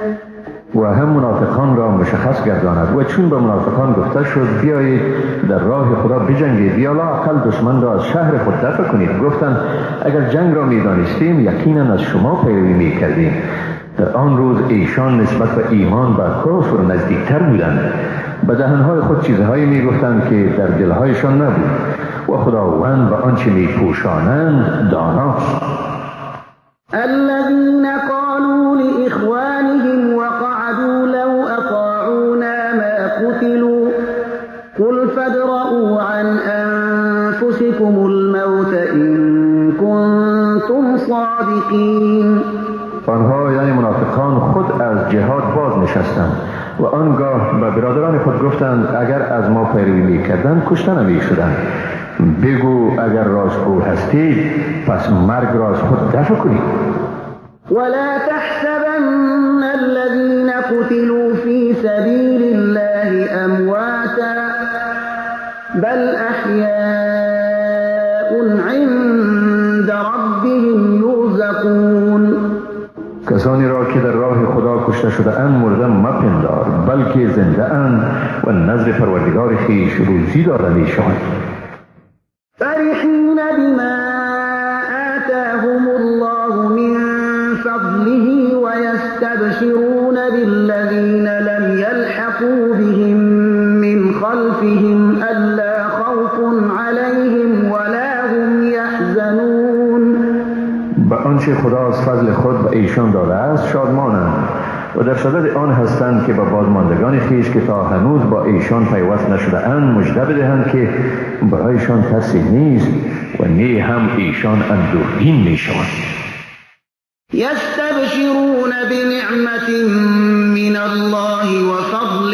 و هم منافقان را مشخص گرداند و چون به منافقان گفته شد بیایید در راه خدا بجنگید یا لااقل دشمن را از شهر خود دفع کنید، گفتند اگر جنگ را میدانستیم یقینا از شما پیروی میکردیم. در آن روز ایشان نسبت به ایمان و کفر نزدیکتر بودند. به دهنهای خود چیزهایی میگفتند که در دلهایشان نبود و خداوند به آنچه میپوشانند داناست. الذين قالوا لإخوانهم وقعدوا لو أطاعونا ما قتلوا قل فادرءوا عن أنفسكم الموت إن كنتم صادقين. آنها یعنی منافقان خود از جهاد باز نشستند و آنگاه به برادران خود گفتند اگر از ما پیروی می‌کردند کشته نمی‌شدند. بگو اگر راستگو هستید پس مرگ را از خود دفع کنید. ولا تحسبن الذين قتلوا في سبيل الله أمواتا بل أحياء عند ربهم يرزقون. کسانی را که در راه خدا کشته شده اند مرده مپندار، بلکه زنده اند و نزد پروردگار خویش روزی داده میشوند. فرحین بما آتاهم الله من فضله ويستبشرون بالذين لم يلحقوا بهم من خلفهم ألا خوف عليهم ولا هم يحزنون. به آنچه خدا از فضل خود به ایشان داده است شادمانند و در صدد آن هستند که به بازماندگان خویش که تا هنوز با ایشان پیوست نشده اند مژده بدهند که برایشان ترسی نیست و نی هم ایشان اندوهگین میشوند. یستبشرون بنعمت من الله وفضل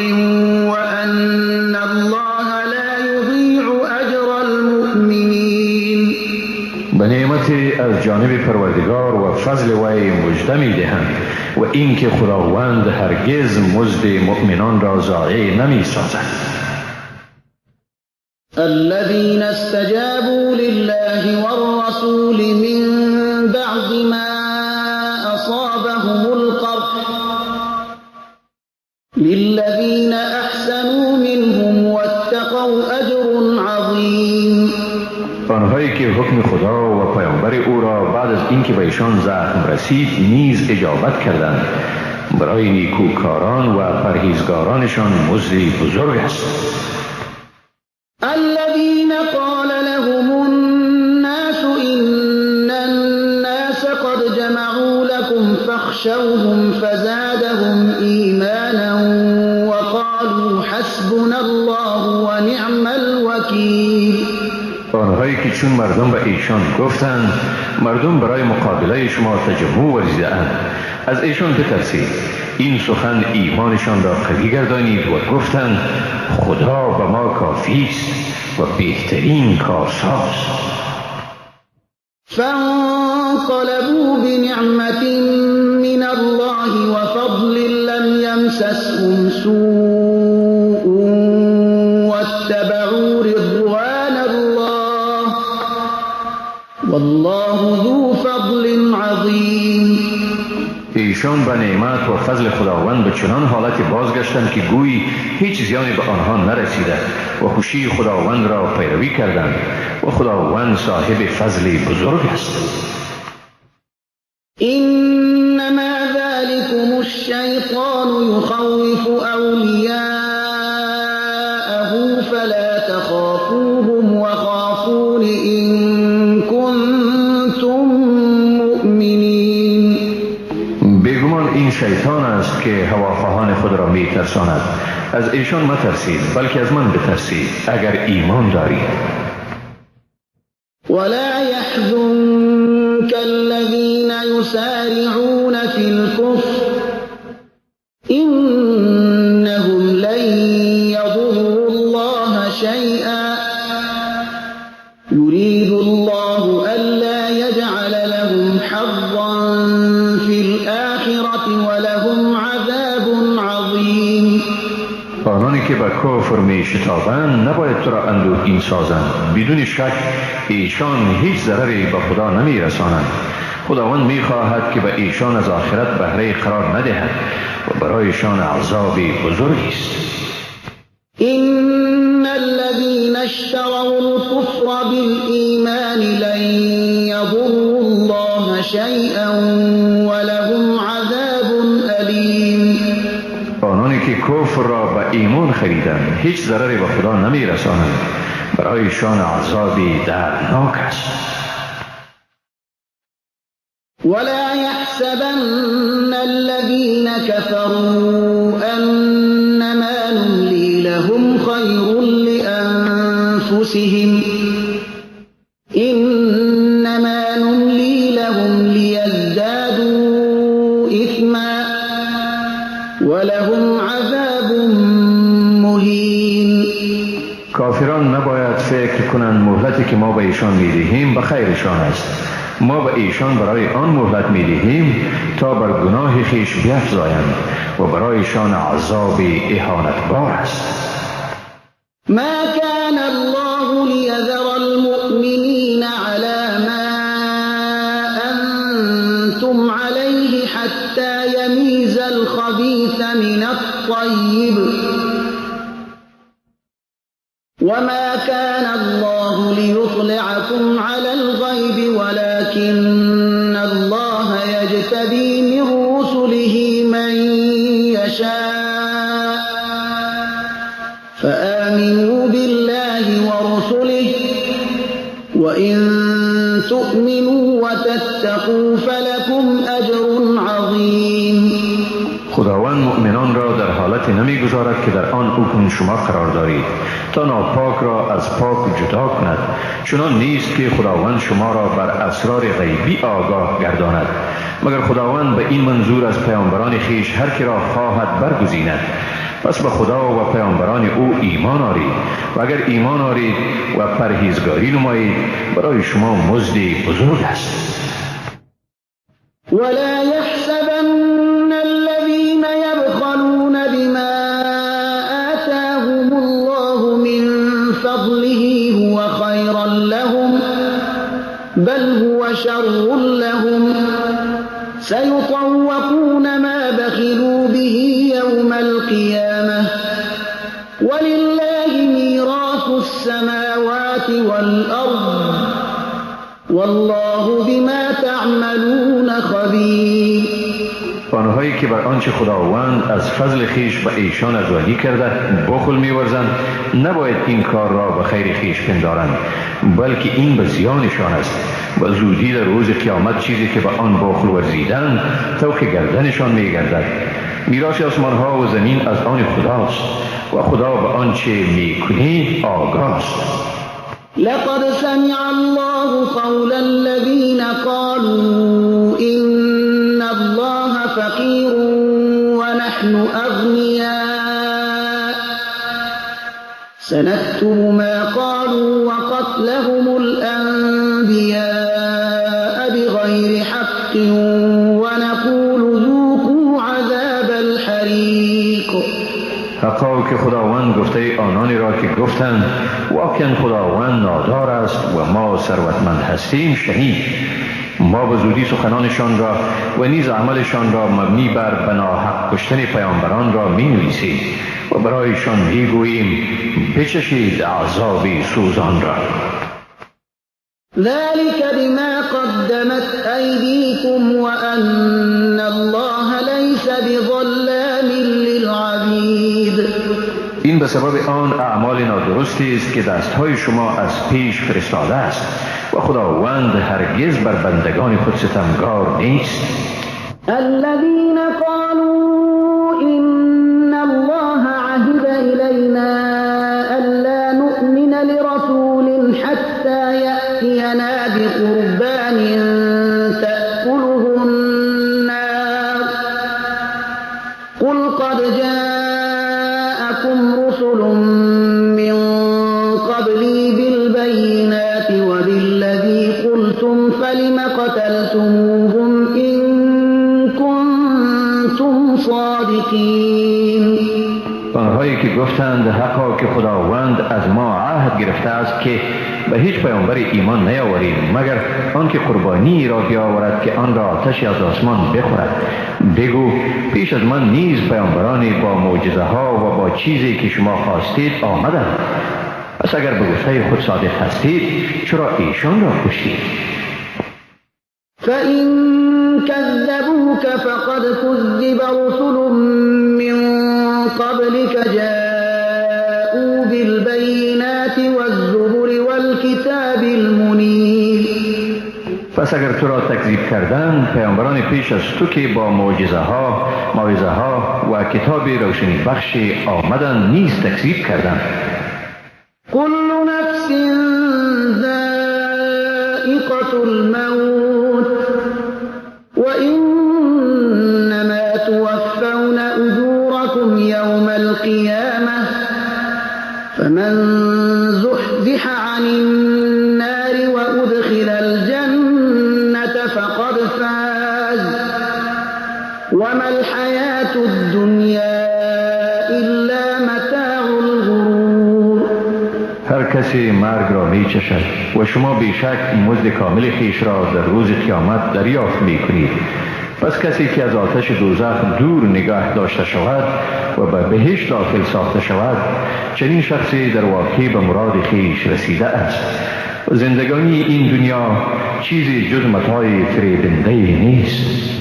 وان الله از جانب پروردگار و فضل وی مژده می‌دهند و اینکه خداوند هرگز مزد مؤمنان را ضایع نمی‌سازد. الذين استجابوا لله والرسول من بعد ما أصابهم القرح للذين أحسنوا منهم واتقوا أجر عظيم. آنهایی که حکم خدا و پیامبر او را بعد از اینکه به ایشان زخم رسید نیز اجابت کردند، برای نیکوکاران و پرهیزگارانشان مزد بزرگ است. الذين قال لهم الناس إن الناس قد جمعوا لكم فاخشوهم فزادهم إيمانا وقالوا حسبنا الله ونعم الوكيل. آنهایی که چون مردم به ایشان گفتند مردم برای مقابله شما تجمع ورزیده‌اند، از ایشان بترسید، این سخن ایمانشان را قوی گردانید و گفتند خدا به ما کافی است و بهترین کارساز. فانقلبوا بنعمة من الله وفضل لم يمسسهم سوء واتبعوا رضوان الله والله ذو فضل عظیم. ایشان به نعمت و فضل خداوند به چنان حالت بازگشتند که گویی هیچ زیانی به آنها نرسیده و خوشی خداوند را پیروی کردند و خداوند صاحب فضل بزرگ است. انما ذلكم الشیطان یخوف اولیاءه فلا تخافوهم وخافون ان کنتم مؤمنین. بیگمان این شیطان است که هواخواهان خود را میترساند. از ایشان مترسید، بلکه از من بترسید اگر ایمان دارید. ولا يحزنك الذين يسارعون في الكفر إنهم لن يضروا الله شيئا يريد الله ألا يجعل لهم حظا في الآخرة ولهم عذاب عظيم. آنانی که به کفر می شتابند نباید تو را اندوهگین سازند. بدون شک ایشان هیچ ضرری به خدا نمی رسانند. خداوند می خواهد که به ایشان از آخرت بهره قرار ندهد و برایشان عذاب بزرگی است. إن الذين اشتروا الكفر بالإيمان لن يضروا الله شيئا ولهم عذاب أليم. آنانی که کفر را به ایمان خریدند هیچ ضرری به خدا نمی رسانند، برایشان عذابی دردناک است. ولا يحسبن الذين كفروا أنما نملي لهم خير لأنفسهم إنما نملي لهم ليزدادوا إثما ولهم عذاب مهين. کافران نباید فکر کنند مهلتی که ما به ایشان می‌دهیم به خیرشان است. ما به ایشان برای آن مهلت می‌دهیم تا بر گناه خویش بیفزایند و برایشان عذاب اهانتبار است. ما كان الله ليذر المؤمنين على ما أنتم عليه حتى يميز الخبيث من الطيب وما كان الله ليطلعكم على الغيب ولكن الله يجتبي من رسله من يشاء فآمنوا بالله ورسله وإن تؤمنوا وتتقوا فلكم أجر عظيم. خداوند مؤمنان را در حالت نمیگذارد که در آن حکم شما قرار دارید تا ناپاک را از پاک جدا کند. چنان نیست که خداوند شما را بر اسرار غیبی آگاه گرداند، مگر خداوند به این منظور از پیامبران خویش هر که را خواهد برگزیند. پس به خدا و پیامبران او ایمان آرید و اگر ایمان آرید و پرهیزگاری نمایید برای شما مزد بزرگ است. ولا يحسبن الذين يبخلون بما آتاهم الله من فضله هو خيرا لهم بل هو شر لهم سيطوقون ما بخلوا به يوم القيامة ولله ميراث السماوات والأرض والله بما تعملون خبير. آنهایی که بر آنچه خداوند از فضل خیش به ایشان ارزانی کرده بخل می‌ورزند نباید این کار را به خیر خیش پندارند، بلکه این به زیانشان است و زودی در روز قیامت چیزی که به آن بخل ورزیدند طوق گردنشان می‌گردد. میراث آسمان‌ها و زمین از آن خداست و خدا به آنچه می‌کنید آگاه است. لقد سمع الله قول الذين قالوا إن الله فقير ونحن أغنياء سنكتب ما قالوا وقتلهم الأنبياء بغير حق ونقول ذوقوا عذاب الحريق. حقا که خداوند گفته آنانی را که گفتند واقعا خداوند نادار است و ما ثروتمند هستیم شنید. ما به زودی سخنانشان را و نیز عملشان را مبنی بر بناحق کشتن پیامبران را می نویسیم و برایشان می گوییم بچشید عذاب سوزان را. ذلك بما قدمت أيديكم وأن الله ليس بظلام للعبيد. این به سبب آن اعمال نادرستی است که دستهای شما از پیش فرستاده است و خداوند هرگز بر بندگان خود ستمگار نیست. الذين قالوا إن الله عهد إلينا ألا نؤمن لرسول حتى يأتينا بقربان تأكله النار قل قد جاءكم رسل من قبلي بالبينات وبالذي قلتم فلم قتلتموهم إن كنتم صادقين. آنهایی که گفتند حقا که خداوند از ما عهد گرفته است که به هیچ پیامبر ایمان نیاوریم مگر آنکه قربانی را بیاورد که آن را آتش از آسمان بخورد. بگو پیش از من نیز پیامبرانی با معجزه ها و با چیزی که شما خواستید آمدند، پس اگر به گفته خود صادق هستید چرا ایشان را کشتید؟ فإن كذبوك فقد كذب رسل من قبلك جاءوا بالبينات والزبر والكتاب المنير. پس اگر تو را تکذیب کردند پیامبران پیش از تو که با معجزه ها، موعظه ها و کتاب روشنی بخش آمدند نیز تکذیب کردند. كل نفس ذائقة الموت وإنما توفون أجوركم يوم القيامة فمن زحزح عن النار وأدخل الجنة فقد فاز وما الحياة الدنيا إلا متاع الغرور. هر کسی مرگ را می چشد و شما بیشک مزد کامل خویش را در روز قیامت دریافت می کنید. پس کسی که از آتش دوزخ دور نگاه داشته شود و به بهشت داخل ساخته شود چنین شخصی در واقع به مراد خویش رسیده است. زندگانی این دنیا چیزی جز متاع فریبنده نیست.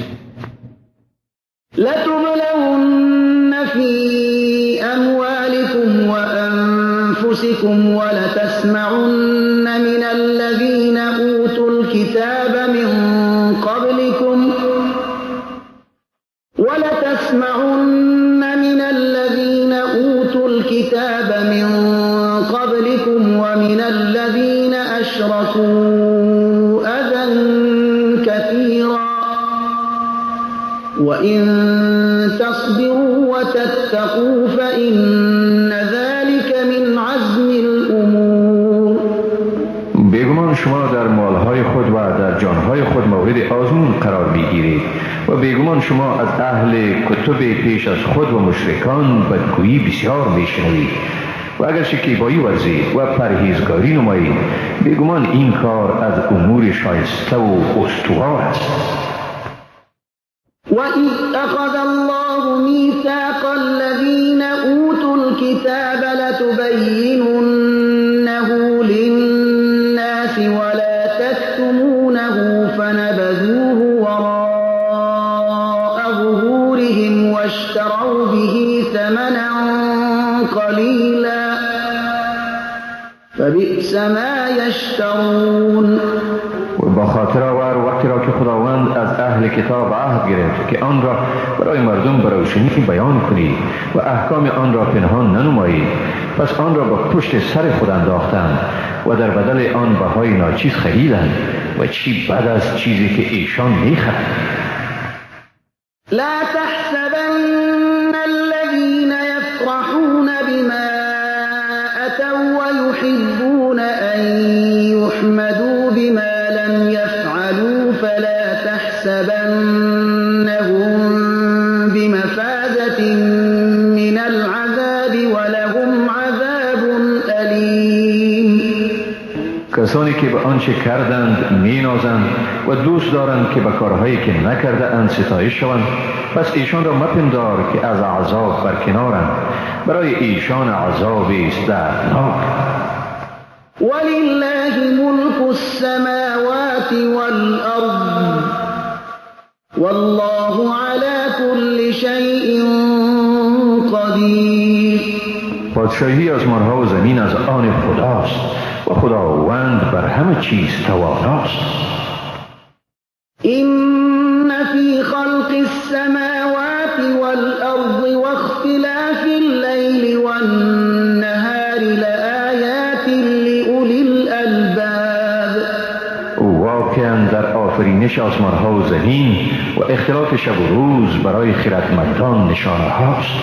لتبلون فی اموالکم وانفسکم ولتسمعن من الذین اوتوا الكتاب من قبلكم ومن الذين أشركوا أذى كثيرا وإن تصبروا وتتقوا فإن ذلك من عزم الأمور. بیگمان شما در مالهای خود و در جانهای خود مورد آزمون قرار میگیرید و بیگمان شما از اهل کتب پیش از خود و مشرکان بدگویی بسیار میشنوید و اگر شکیبایی ورزید و پرهیزگاری نمایید بیگمان این کار از امور شایسته و استوار است. وَإِذْ أَخَذَ اللَّهُ مِيثَاقَ الَّذِينَ أُوتُوا الْكِتَابَ لَتُبَيِّنُنَّهُ لِلنَّاسِ وَلَا تَكْتُمُونَهُ فَنَبَذُوهُ وَرَاءَ ظُهُورِهِمْ وَاشْتَرَوْا بِهِ ثَمَنًا قَلِيلًا فَبِئْسَ مَا يَشْتَرُونَ. و با خاطر آور وقتی را که خداوند از اهل کتاب عهد گرفت که آن را برای مردم به روشنی بیان کنید و احکام آن را پنهان ننمایید، پس آن را به پشت سر خود انداختند و در بدل آن بهای ناچیز خریدند و چی بد از چیزی که ایشان میخرند. لا تحسبن الذين يفرحون بما أتوا ويحبون أن يحمدوا بما لم يفعلوا فلا تحسبنهم بمفازة من العذاب ولهم عذاب أليم. کسانی که به آنچه کردند مینازند و دوست دارند که به کارهایی که نکرده اند ستایش شوند، پس ایشان را مپندار که از عذاب برکنارند، برای ایشان عذابی است دردناک. ولله ملك السماوات والأرض والله على كل شيء قدیر. پادشاهی آسمانها و زمین از آن خداست و خداوند بر همه چیز تواناست. إن في خلق السماوات والأرض واختلاف الليل والنهار لآيات لأولي الألباب. واقعا در آفرینش آسمانها و زمین و اختلاف شب و روز برای خردمندان نشانه هاست.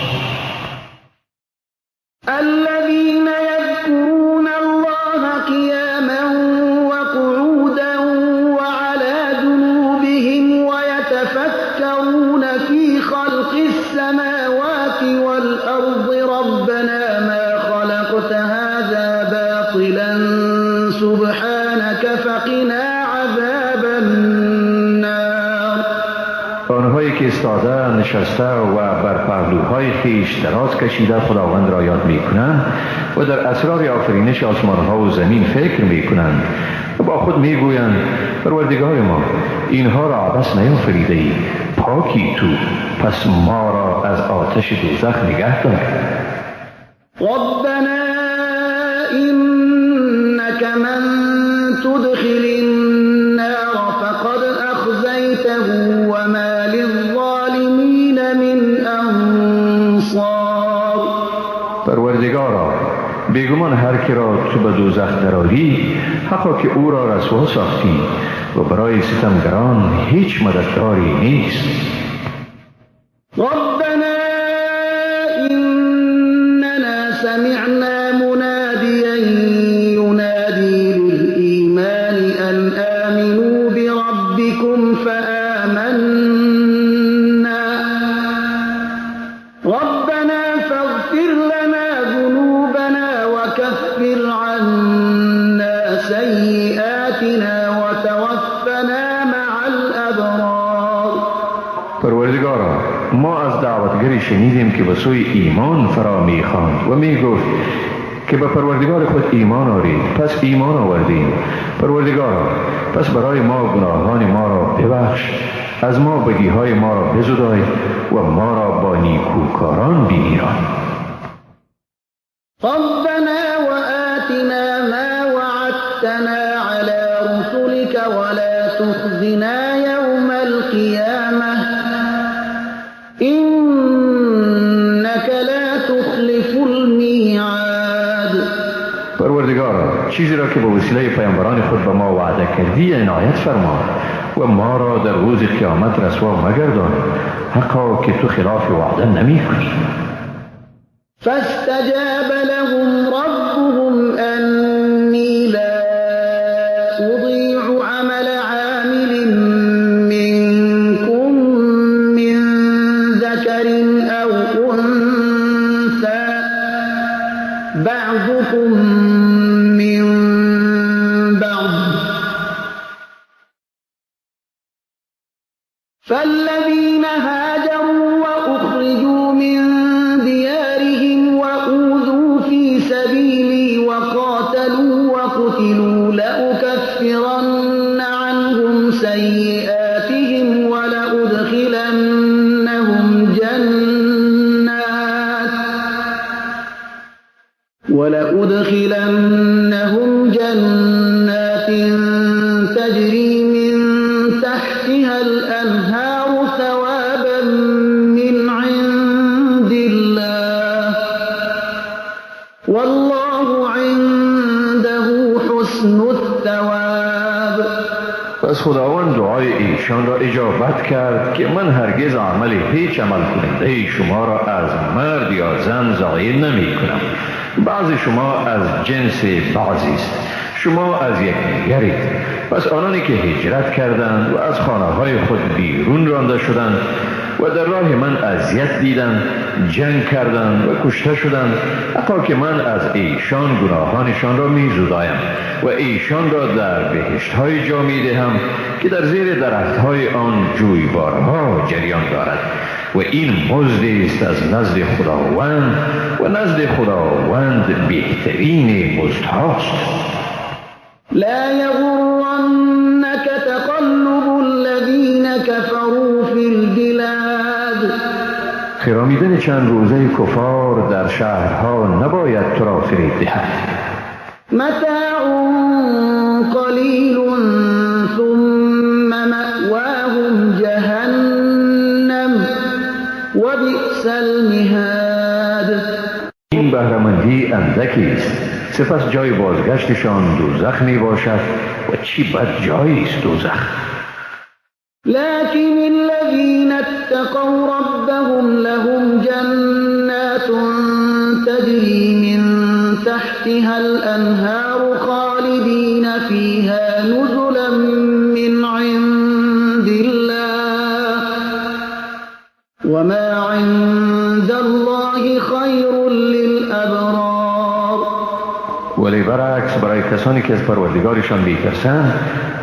الذين يذكرون الله قياما وقعودا وعلى جنوبهم ويتفكرون في خلق السماوات والأرض ربنا ما خلقت هذا باطلا سبحانك فقنا عذاب النار. آنهایی که ایستاده، نشسته و بر پهلوهای خویش دراز کشیده خداوند را یاد میکنند و در اسرار آفرینش آسمانها و زمین فکر میکنند و با خود میگویند پروردگار ما اینها را عبث نیافریده ای، پاکی تو، پس ما را از آتش دوزخ نگه دار. ربنا إنك من تدخل النار فقد أخزيته وما للظالمين من أنصار. پروردگارا بیگمان هر کی را تو به دوزخ درآری حقا که او را رسوا ساختی و برای ستمگران هیچ مددگاری نیست. ربنا إننا سمعنا مناديا ينادي للإيمان أن آمنوا بربكم فآمنا ربنا فاغفر لنا ذنوبنا وكفر عنا سيئاتنا وتوفنا مع الأبرار. پروردگارا ما از دعوتگری شنیدیم که به سوی ایمان فرا میخواند و میگفت که به پروردگار خود ایمان آرید، پس ایمان آوردیم. پروردگارا پس برای ما گناهان ما را ببخش، از ما بدیهای ما را بزدای و ما را با نیکوکاران بمیران. ربنا وآتنا ما وعدتنا على رسلك ولا تخزنا يوم القيامة إنك لا تخلف الميعاد. پروردگارا چیزی را که به وسیله پیامبران خود به ما وعده کردی عنایت فرما و ما را در روز قیامت رسوا مگردان، حقا که تو خلاف وعده نمی کنی. فاستجاب لهم ربهم أني لا أضيع عمل عامل فالذين هاجروا وأخرجوا من ديارهم وأوذوا في سبيلي وقاتلوا وقتلوا لأكفرن عنهم سيئاتهم ولأدخلنهم جنات تجري من تحتها الأنهار ثوابا من عند الله والله عنده حسن الثواب. پس خداوند دعای ایشان را اجابت کرد که من هرگز عمل هیچ عمل کننده شما را از مرد یا زن ضایع نمی کنم. بعضی شما از جنس بعضی است، شما از یکدیگرید. پس آنانی که هجرت کردند و از خانه های خود بیرون رانده شدند و در راه من اذیت دیدند، جنگ کردند و کشته شدند، حتی که من از ایشان گناهانشان را می زدایم و ایشان را در بهشت های جا می دهم که در زیر درخت های آن جویبارها جریان دارد و این مزد است از نزد خداوند و نزد خداوند بهترین مزد هاست. لا یغرنک تقلب الذین كفروا فی البلاد. خرامیدن چند روزه کفار در شهرها نباید تو را فریب دهد. متاع قلیل ثم مأواهم جهنم وبئس المهاد. این بهره‌مندی اندکی است، سپس جای بازگشتشان دوزخ می باشد و چی بد جایی است دوزخ. لكن الذين اتقوا ربهم لهم جنات تجري من تحتها الأنهار خالدين فيها نزلا من عند الله وما عند الله خير للأبرار. ولی برعکس برای کسانی که از پروردگارشان میترسند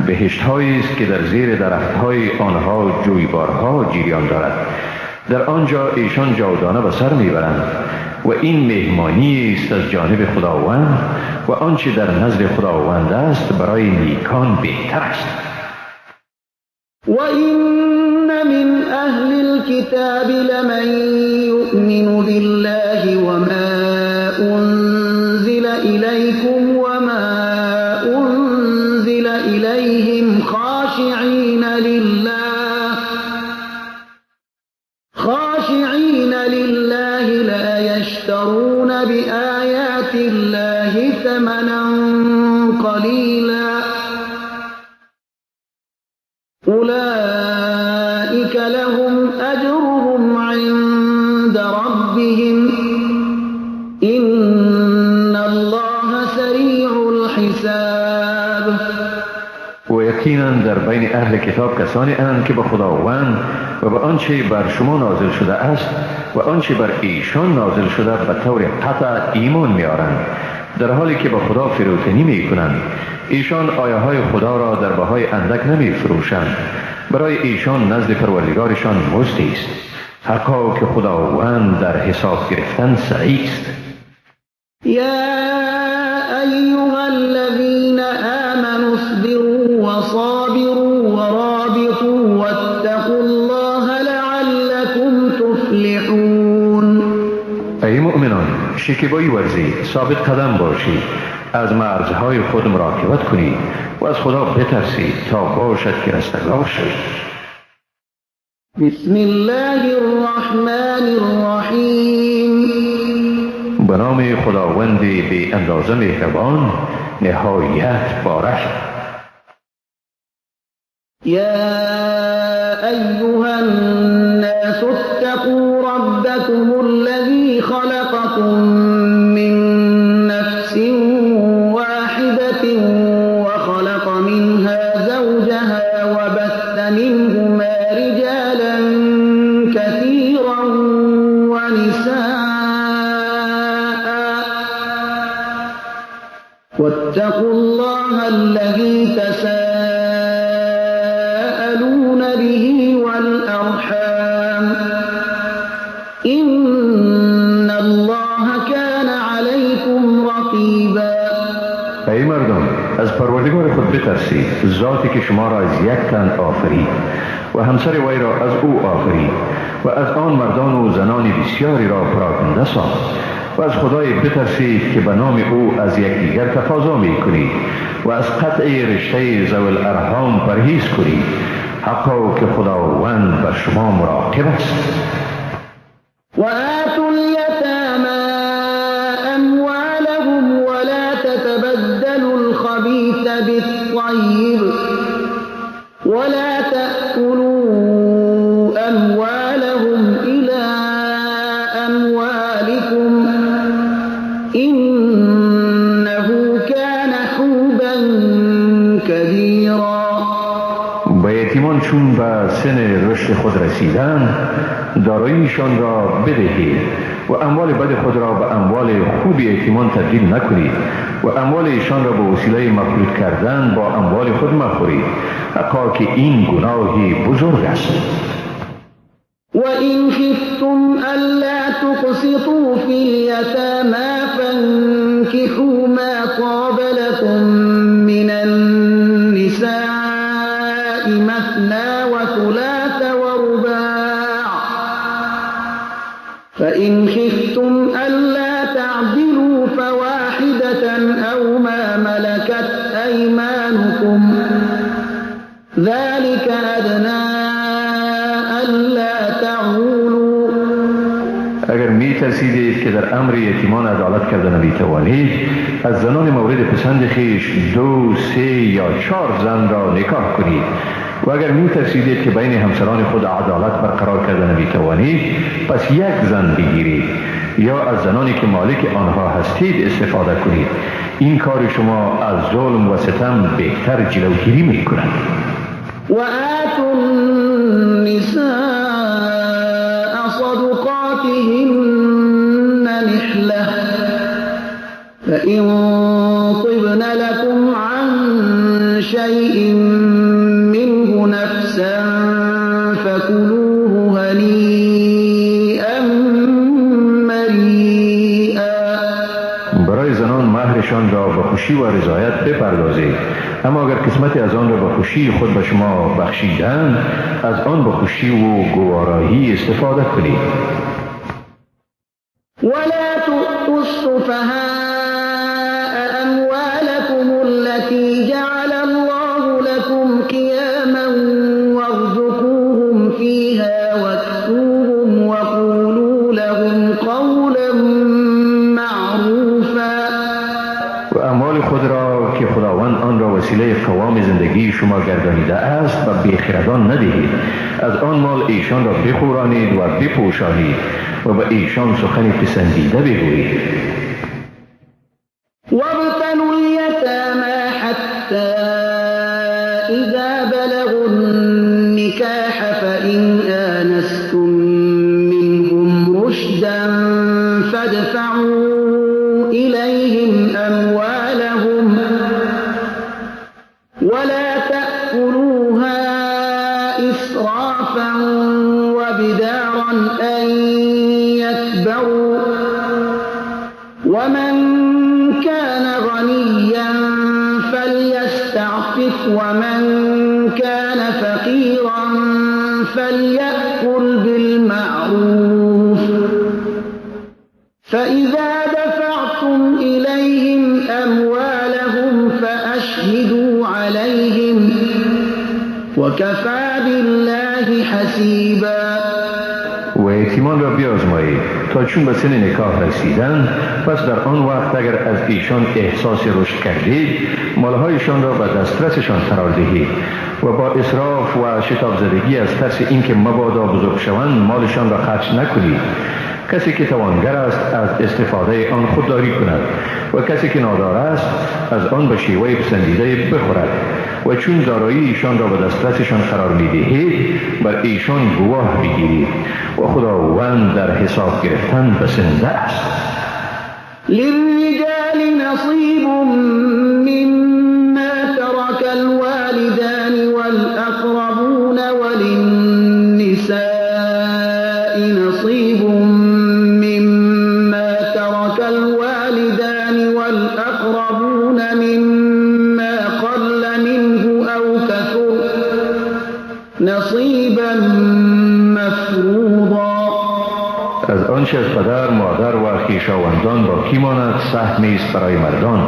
بهشت هایی است که در زیر درخت های آنها جویبارها جریان دارد، در آنجا ایشان جاودانه به سر میبرند و این مهمانی است از جانب خداوند و آنچه در نزد خداوند است برای نیکان بهتر است. وإن من أهل الكتاب لمن يؤمن بالله وما أنزل إليكم وما أنزل إليهم خاشعين لله لا يشترون بآيات الله ثمنا قليلا أولئك لهم أجرهم عند ربهم إن الله سريع الحساب. و یقینا در بین اهل کتاب کسانی اند که به خداوند و به آنچه بر شما نازل شده است و آنچه بر ایشان نازل شده به طور قطع ایمان می‌آورند، در حالی که به خدا فروتنی می‌کنند. ایشان آیه های خدا را در بهای اندک نمی فروشند، برای ایشان نزد پروردگارشان مزدی است. حقا که خداوند در حساب گرفتن سریع است. یا ایها الذین آمنوا اصبروا وصابروا ورابطوا واتقوا الله لعلكم تفلحون. ای مؤمنان، شکیبایی ورزید، ثابت قدم باشید، از مرزهای خود مراقبت کنید و از خدا بترسید تا باشد که رستگار شوید. بسم الله الرحمن الرحیم. به نام خداوند بی اندازه مهربان، نهایت بارش. یا ایها الناس اتقوا ربکم الذی خلقکم من نفس واحدة وخلق منها زوجها وبث منهما رجالا كثيرا ونساء واتقوا الله الذي تساءلون تساءلون به والأرحام إن الله كان عليكم رقيبا. ای مردم، از پروردگار خود بترسید، ذاتی که شما را از یک تن آفرید و همسر وی را از او آفرید و از آن مردان و زنان بسیاری را پراکنده ساخت، و از خدای بترسید که به نام او از یکدیگر تقاضا می کنید و از قطع رشته ذوی الارحام پرهیز کنید، حقا که خداوند بر شما مراقب است. وآتوا اليتامى أموالهم ولا تتبدلوا الخبيث بالطيب ولا تأكلوا أموالهم إلى أموالكم إنه كان حوبا كبيرا. به یتیمان چون به سن رشد خود رسیدند داراییشان را بدهید و اموال بد خود را به اموال خوب یتیمان تبدیل نکنید و اموال ایشان را به وسیله مخلوط کردن با اموال خود مخورید، حقا که این گناهی بزرگ است. وإن خفتم ألا تقسطوا في اليتامى فانكحوا ما طاب لكم من النساء مثنى وثلاث ورباع فإن خفتم ألا تعدلوا فواحدة أو ما ملكت أيمانكم ذلك أدنى ألا تعولوا. اگر می ترسیدید که در امر یتیمان عدالت کرده نمی توانید، از زنان مورد پسند خویش 2، 3 یا 4 زن را نکاح کنید، و اگر می ترسیدید که بین همسران خود عدالت برقرار کرده نمی توانید، پس یک زن بگیرید یا از زنانی که مالک آنها هستید استفاده کنید. این کار شما از ظلم و ستم بهتر جلوگیری می کند. وآتوا النساء صدقاتهن نحلة فإن طبن لكم عن شيء منه نفسا فكلوه هنيئا مريئا. برای زنان مهرشان را به خوشی و رضایت بپردازید، اما اگر قسمتی از آن را به خوشی خود به شما بخشیدند، از آن به خوشی و گوارایی استفاده کنید. ولا تؤتوا السفهاء أموالكم التي جعل الله لكم قياما وارزقوهم فيها واكسوهم وقولوا لهم قولا معروفا. و اموال خود را که خداوند آن را وسیله قوام زندگی شما گردانیده است و بیخردان ندهید، از آن مال ایشان را بخورانید و بپوشانید و به ایشان سخن پسندیده بگویید. وابتلوا اليتامى حتى إذا بلغوا النكاح فإن آنستم منهم رشدا فادفعوا إليهم أموالهم ولا تأكلوها إسرافا وبدارا أن يكبروا ومن كان غنيا فليستعفف ومن كان فقيرا فليأكل بالمعروف فإذا دفعتم إليهم أموالهم فأشهدوا عليهم وكفى بالله حسيبا. و یتیمان را بیازمایید تا چون به سن نکاح رسیدند، پس در آن وقت اگر از ایشان احساس رشد کردید، مالهایشان را به دسترسشان قرار دهید و با اسراف و شتاب زدگی از ترس اینکه مبادا بزرگ شوند مالشان را خرج نکنید. کسی که توانگر است از استفاده آن خودداری کند و کسی که نادار است از آن به شیوه پسندیده بخورد، و چون دارایی ایشان را به دسترسشان قرار می‌دهید بر ایشان گواه بگیرید و خداوند در حساب گرفتن بسنده است. للرجال نصیب مما ترك الوالدان والأقربون والأقربون مما قل منه أو كثر نصیبا مفروضا. از آنچه از پدر، مادر و خویشاوندان باقی ماند سهمی است برای مردان،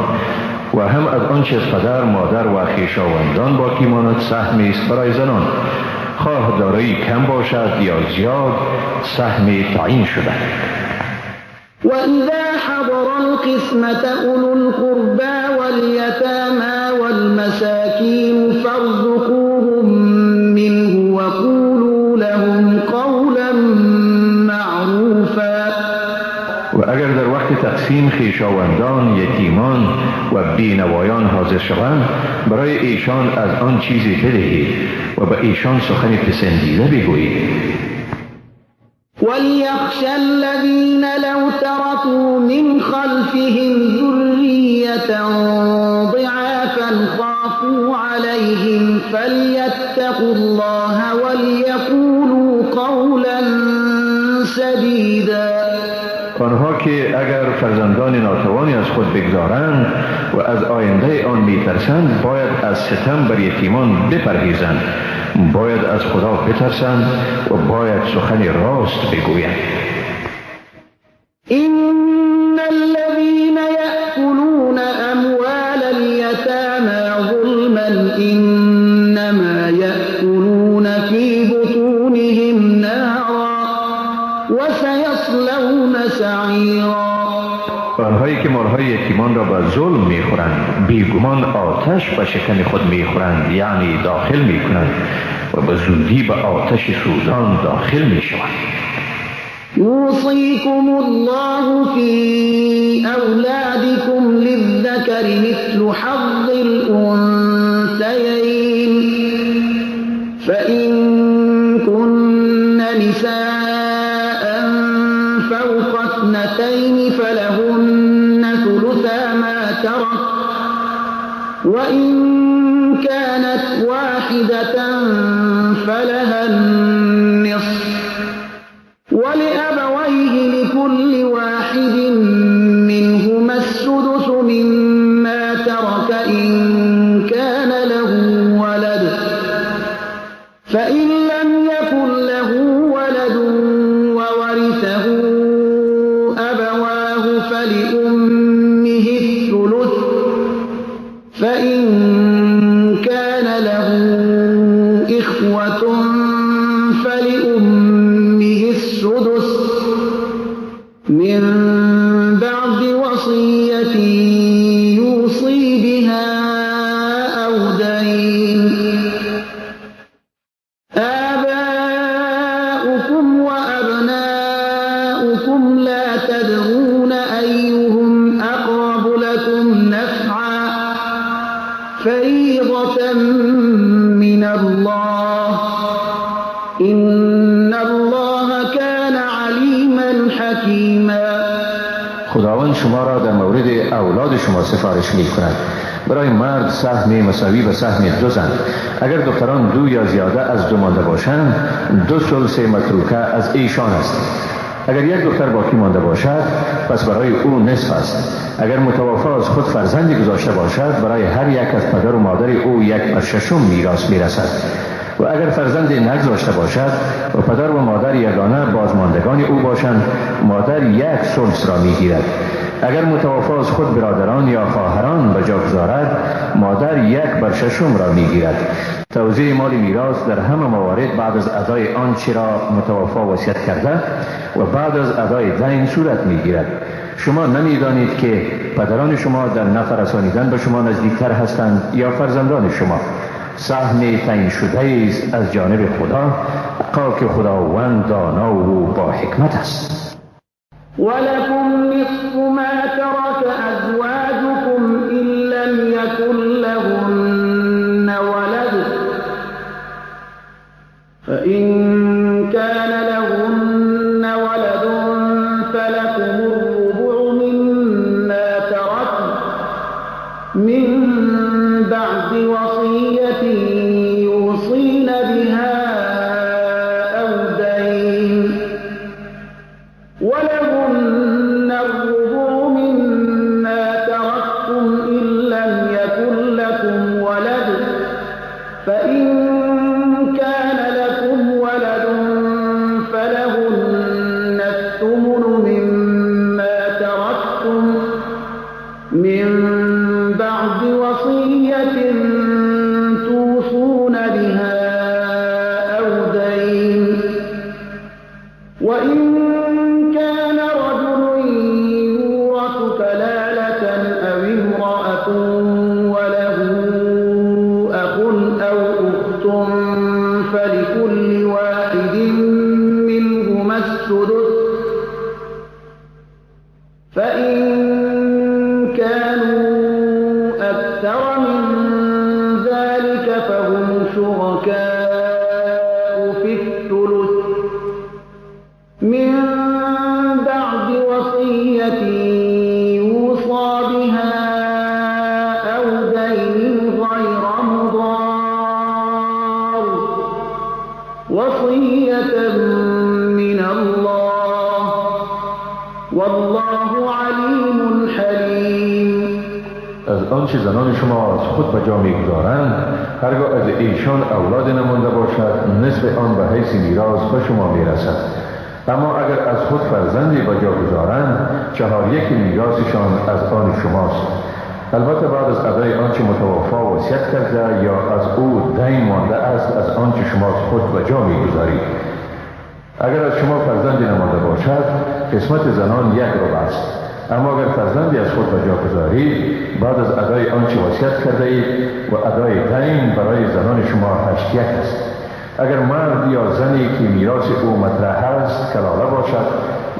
و هم از آنچه از پدر، مادر و خویشاوندان باقی ماند سهمی است برای زنان، خواه دارایی کم باشد یا زیاد، سهم تعیین شده. وإذا حضر القسمة أولو القربى واليتامى والمساكين فارزقوهم منه وقولوا لهم قولا معروفا. و اگر در وقت تقسیم خویشاوندان، یتیمان و بینوایان حاضر شوند، برای ایشان از آن چیزی بدهید و به ایشان سخن پسندیده بگویید. وليخشى الذين لو تركوا من خلفهم ذرية ضعافا خافوا عليهم فليتقوا الله وليقولوا قولا سديدا. آنها که اگر فرزندان ناتوانی از خود بگذارند و از آینده آن میترسند، باید از ستم بر یتیمان بپرهیزند، باید از خدا بترسند و باید سخن راست بگویند. إن الذين يأكلون أموال اليتامى ظلما إنما يأكلون في بطونهم نارا وسيصلون سعيرا. آنهایی که مالهای یتیمان را به ظلم میخورند، بیگمان آتش به شکم خود میخورند، یعنی داخل میکنند و به زودی به آتش سوزان داخل میشوند. یوصیکم الله فی اولادکم للذکر مثل حظ الانثیین فإن كن نساء فوق اثنتين فلهن ثلثا ما ترك وإن كانت واحدة فلها النصف ولأبويه لكل واحد منهما السدس مما ترك إن كان له ولد فإن لم يكن له ولد وورثه أبواه فلأمه الثلث فإن كان له إخوة فلأمه السدس من بعد وصية يوصي بها أو دين آباؤكم وأبناؤكم لا تدرون أيهم أقرب لكم نفعا فريضة من الله إن الله كان عليما حكيما. خداوند شما را در مورد اولاد شما سفارش می کند. برای مرد سهم مساوی به سهم دو زن. اگر دختران دو یا زیاده از دو مانده باشند، دو ثلث متروکه از ایشان است. اگر یک دختر باقی مانده باشد، پس برای او نصف است. اگر متوفی از خود فرزندی گذاشته باشد، برای هر یک از پدر و مادر او 1/6 میراث میرسد. و اگر فرزندی نگذاشته باشد و پدر و مادر یگانه بازماندگان او باشند، مادر 1/3 را میگیرد. اگر متوفی از خود برادران یا خواهران به جا گذارد، مادر 1/6 را میگیرد. توزیع مال میراث در همه موارد بعد از ادای آنچه را متوفی وصیت کرده و بعد از ادای دین صورت میگیرد. شما نمیدانید که پدران شما در نفع رسانیدن به شما نزدیکتر هستند یا فرزندان شما. سهم تعیین شده است از جانب خدا، که خداوند دانا و با حکمت است. ولكم نصف ما ترك ازواجكم ان لم يكن لهن ولد فإن كان لهن ولد فلكم الربع مما تركن من بعد وصية يوصين بها أو دين ولهن الربع مما تركتم از آنچه زنان شما از خود به جا میگذارند، هرگاه از ایشان اولاد نمانده باشد نصف آن به حیث میراث به شما میرسد. اما اگر از خود فرزندی به جا گذارند، 4/4 میراثشان از آن شماست. البته بعد از ادای آنچه متوفا وصیت کرده یا از او دین مانده است، از آنچه شما از خود به جا میگذارید. اگر از شما فرزندی نمانده باشد، قسمت زنان 1/4 است. اما اگر فرزندی از خود به جا گذارید، بعد از ادای آنچه وصیت کرده اید و ادای دین، برای زنان شما 8/1 است. اگر مرد یا زنی که میراث او مطرح است کلاله باشد،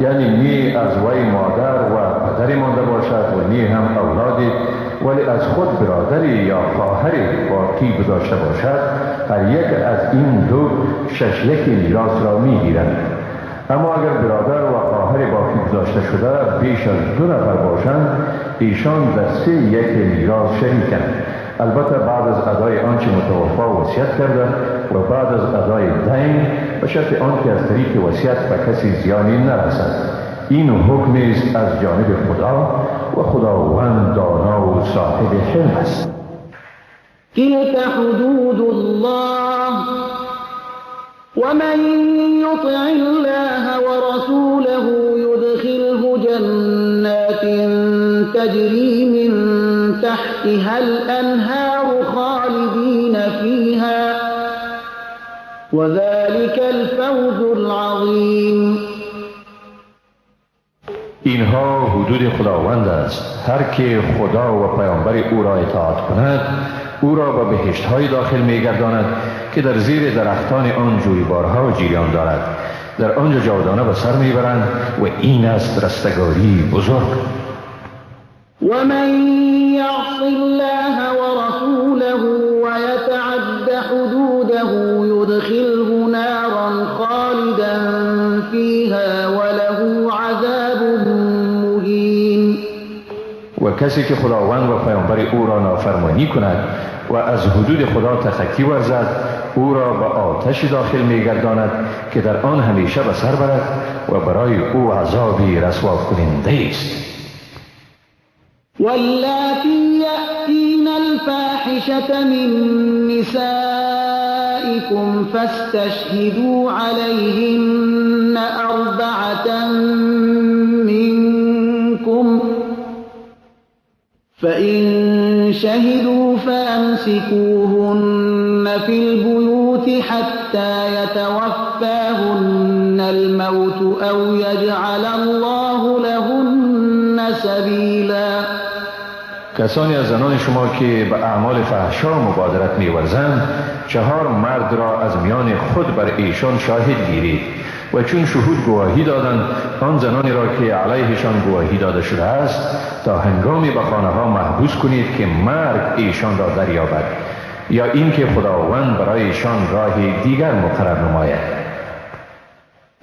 یعنی نی از وی مادر و پدری مانده باشد و نی هم اولادی، ولی از خود برادری یا خواهری باقی گذاشته باشد، هر یک از این دو 6/1 میراث را میگیرند. اما اگر برادر و خواهر باقی گذاشته شده بیش از 2 نفر باشند، ایشان در 3/1 میراث شریکند. البته بعد از ادای آنچه متوفا وصیت کرده و بعد از ادای دین، به شرط آنکه از طریق وصیت به کسی زیانی نرسد. این حکم است از جانب خدا و خداوند دانا و صاحب حلم است. تلك حدود الله ومن يطع الله ورسوله يدخله جنات تجري من تحتها الأنهار خالدين فيها وذلك الفوز العظيم. اینها حدود خداوند است. هر که خدا و پیامبر او را اطاعت کند، او را به بهشت‌های داخل می‌گرداند که در زیر درختان آن جویبارها جریان دارد. در آنجا جاودانه به سر میبرند و این است رستگاری بزرگ. و من یعص الله ورسوله ویتعد حدوده یدخله نارا خالدا فیها وله عذاب مهین. و کسی که خداوند و پیامبر او را نافرمانی کند و از حدود خدا تخطی ورزد، او را به آتش داخل می‌گرداند که در آن همیشه به سر برد و برای او عذابی رسوا کننده است. واللاتی یأتین الفاحشة من نسائكم فاستشهدوا علیهن 4 منكم فإن شهدوا فأمسكوهن في البيوت حتى يتوفاهن الموت أو يجعل الله لهن سبیلا. کسانی از زنان شما که به اعمال فحشا مبادرت می‌ورزند، 4 مرد را از میان خود بر ایشان شاهد گیرید و چون شهود گواهی دادند، آن زنانی را که علیهشان گواهی داده شده است تا هنگامی به خانه ها محبوس کنید که مرگ ایشان را دریابد یا اینکه خداوند برای ایشان راه دیگر مقرر نماید.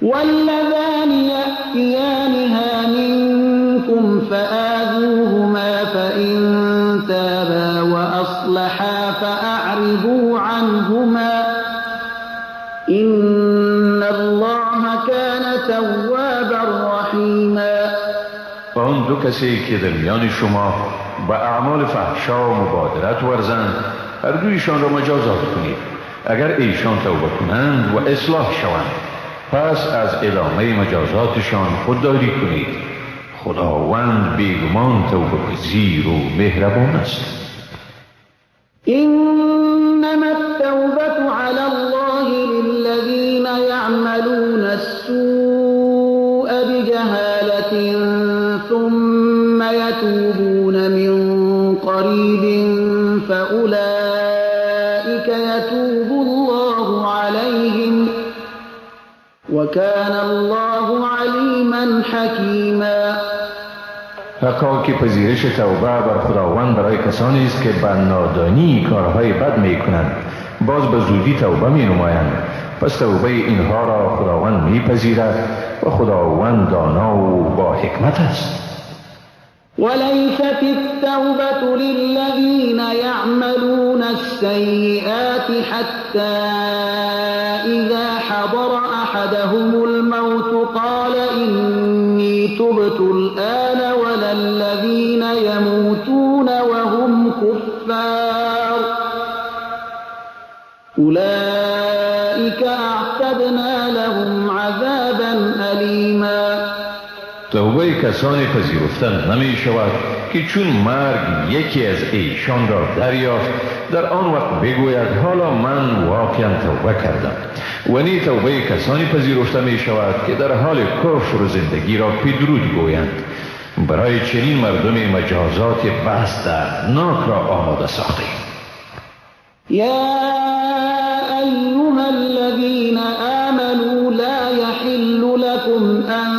واللذان یأتیانها منکم فآذوهما فإن تابا وأصلحا فأعرضوا عنهما إن الله كان توابا رحیما. آن دو کسی که در میان شما به اعمال فحشا و مبادرت ورزند، هر دویشان را مجازات کنید. اگر ایشان توبه کنند و اصلاح شوند، پس از ادامه مجازاتشان خودداری کنید. خداوند بیگمان توبه پذیر و مهربان است. انما التوبة على الله للذین يعملون السوء بجهالة ثم يتوبون من قریب فأولئك يتوب الله عليهم وكان الله عليما حكيما. حقا که پذیرش توبه بر خداوند برای کسانی است که به نادانی کارهای بد می کنند، باز به زودی توبه می نمایند. پس توبه اینها را خداوند می پذیرد و خداوند دانا و با حکمت است. وليست التوبة للذين يعملون السيئات حتى إذا حضر أحدهم الموت قال إني تبت الآن ولا الذين يموتون وهم كفار أولئك أعتدنا لهم عذابا أليما. توبه کسانی پذیرفته نمی شود که چون مرگ یکی از ایشان را دریافت در آن وقت بگوید حالا من واقعا توبه کردم، و نی توبه کسانی پذیرفته می شود که در حال کفر زندگی را پدرود گویند. برای چنین مردم مجازات بس دردناک را آماده ساخته. یا ایها الذین آمنوا لا یحل لكم ان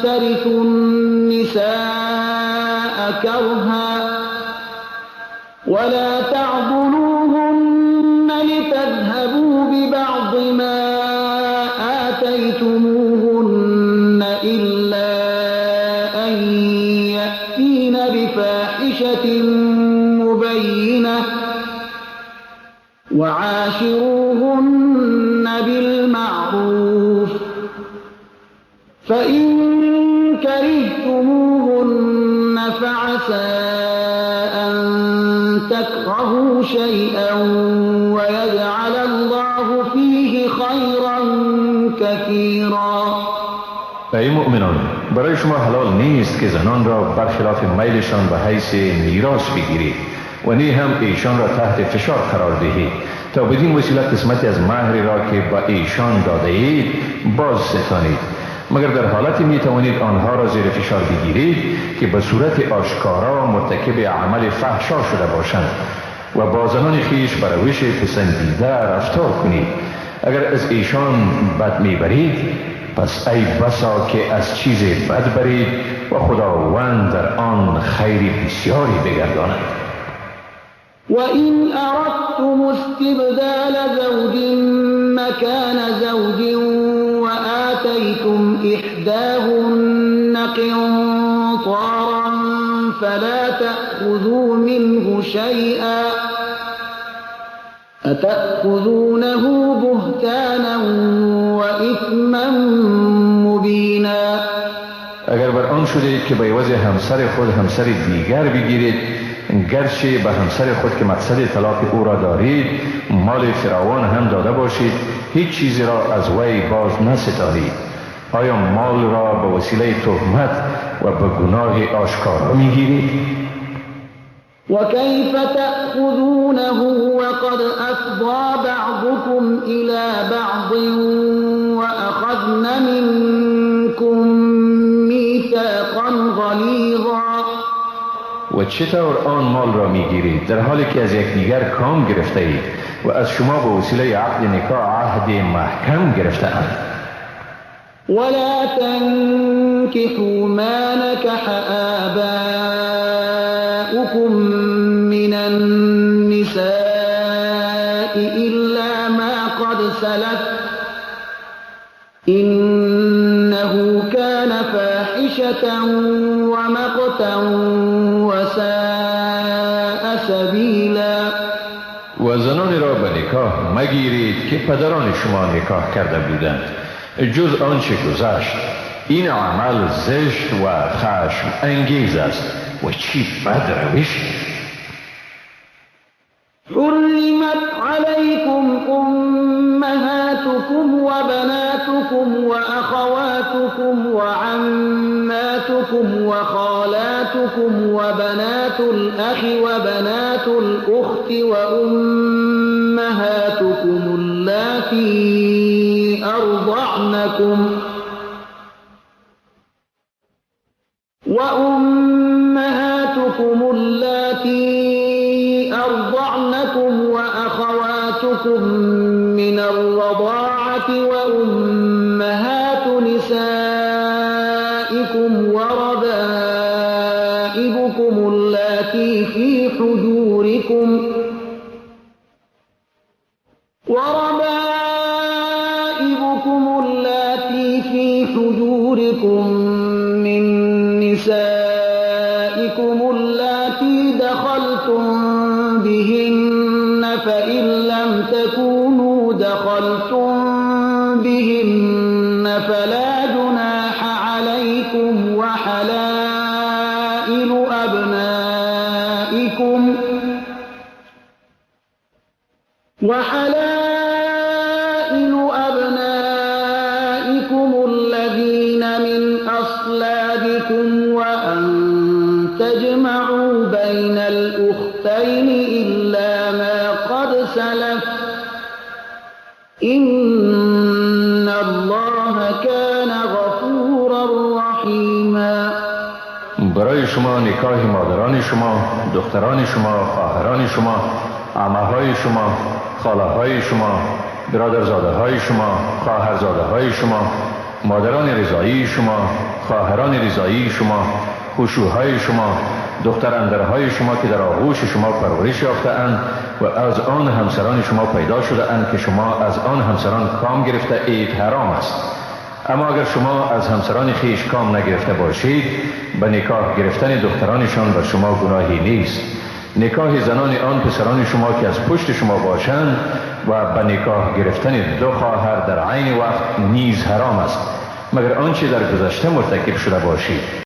ترثوا النساء كرها ولا تعضلوهن لتذهبوا ببعض ما آتيتموهن إلا أن يأتين بفاحشة مبينة وعاشروهن بالمعروف فإن كرهتموهن فعسى أن تكرهوا شيئا ويجعل الله فيه خيرا كثيرا. ای مؤمنان، برای شما حلال نیست که زنان را برخلاف میلشان به حیث میراث بگیرید و نی هم ایشان را تحت فشار قرار دهید تا بدین وسیله قسمتی از مهری را که به ایشان داده اید باز ستانید، مگر در حالتی می توانید آنها را زیر فشار بگیرید که به صورت آشکارا مرتکب عمل فحشا شده باشند و با زنان خویش به روش پسندیده رفتار کنید. اگر از ایشان بد میبرید پس ای بسا که از چیز بد برید و خداوند در آن خیر بسیاری بگرداند. وَإِنْ أَرَدْتُمُ اسْتِبْدَالَ زَوْجٍ مَّكَانَ زَوْجٍ وَآتَيْتُمْ إِحْدَاهُنَّ قِنطَارًا فَلَا تَأْخُذُوا مِنْهُ شَيْئًا أَتَأْخُذُونَهُ بُهْتَانًا وَإِثْمًا مُّبِينًا. اگر بر آن شده که به عوض همسر خود همسر دیگر بگیرید، گرچه به همسر خود که مقصد طلاق او را دارید مال فراوان هم داده باشید، هیچ چیزی را از وی باز نستانید. آیا مال را به وسیله تهمت و به گناه آشکار میگیرید؟ وكيف تأخذونه وقد أفضى بعضكم إلى بعض وأخذن منكم ميثاقا غليظا. و چطور آن مال را میگیرید در حالی که از یکدیگر کام گرفته اید و از شما به وسیله عقد نکاح عهد محکم گرفته اند. ولا تنكحوا ما نكح آباؤكم من النساء إلا ما قد سلف إنه كان فاحشة ومقتا وساء سبیلا. و زنان را به نکاح مگیرید که پدران شما نکاح کرده بودند جز آنچه گذشت. این عمل زشت و خشم انگیز است و چی بد روش. حرمت علیکم امهاتکم وبناتکم وأخواتکم وعماتکم وخالاتکم وبنات الأخ وبنات الأخت وأمهاتکم اللاتي أرضعنكم وأخواتكم من الرضاعة وأمهات نسائكم وربائبكم اللاتي في حجوركم من نسائكم اللاتي دخلتم بهن فإن لم تكونوا دخلتم بهن فلا جناح عليكم وحلائل أبنائكم وحلائل أبنائكم الذين من أصلابكم وأن تجمعوا بين الأختين إلا ما قد سلف إن الله كان غفورا رحيما. برای شما نکاح مادران شما، دختران شما، خواهران شما، عمه‌های شما، خاله‌های شما، برادرزاده های شما، خواهرزاده های شما، مادران رضایی شما، خواهران رضایی شما، خوشوهای شما، دختر اندرهای شما که در آغوش شما پرورش یافته اند و از آن همسران شما پیدا شده اند که شما از آن همسران کام گرفته اید حرام است. اما اگر شما از همسران خویش کام نگرفته باشید، به نکاح گرفتن دخترانشان بر شما گناهی نیست. نکاح زنان آن پسران شما که از پشت شما باشند و به نکاح گرفتن دو خواهر در عین وقت نیز حرام است، مگر آنچه در گذشته مرتکب شده باشید.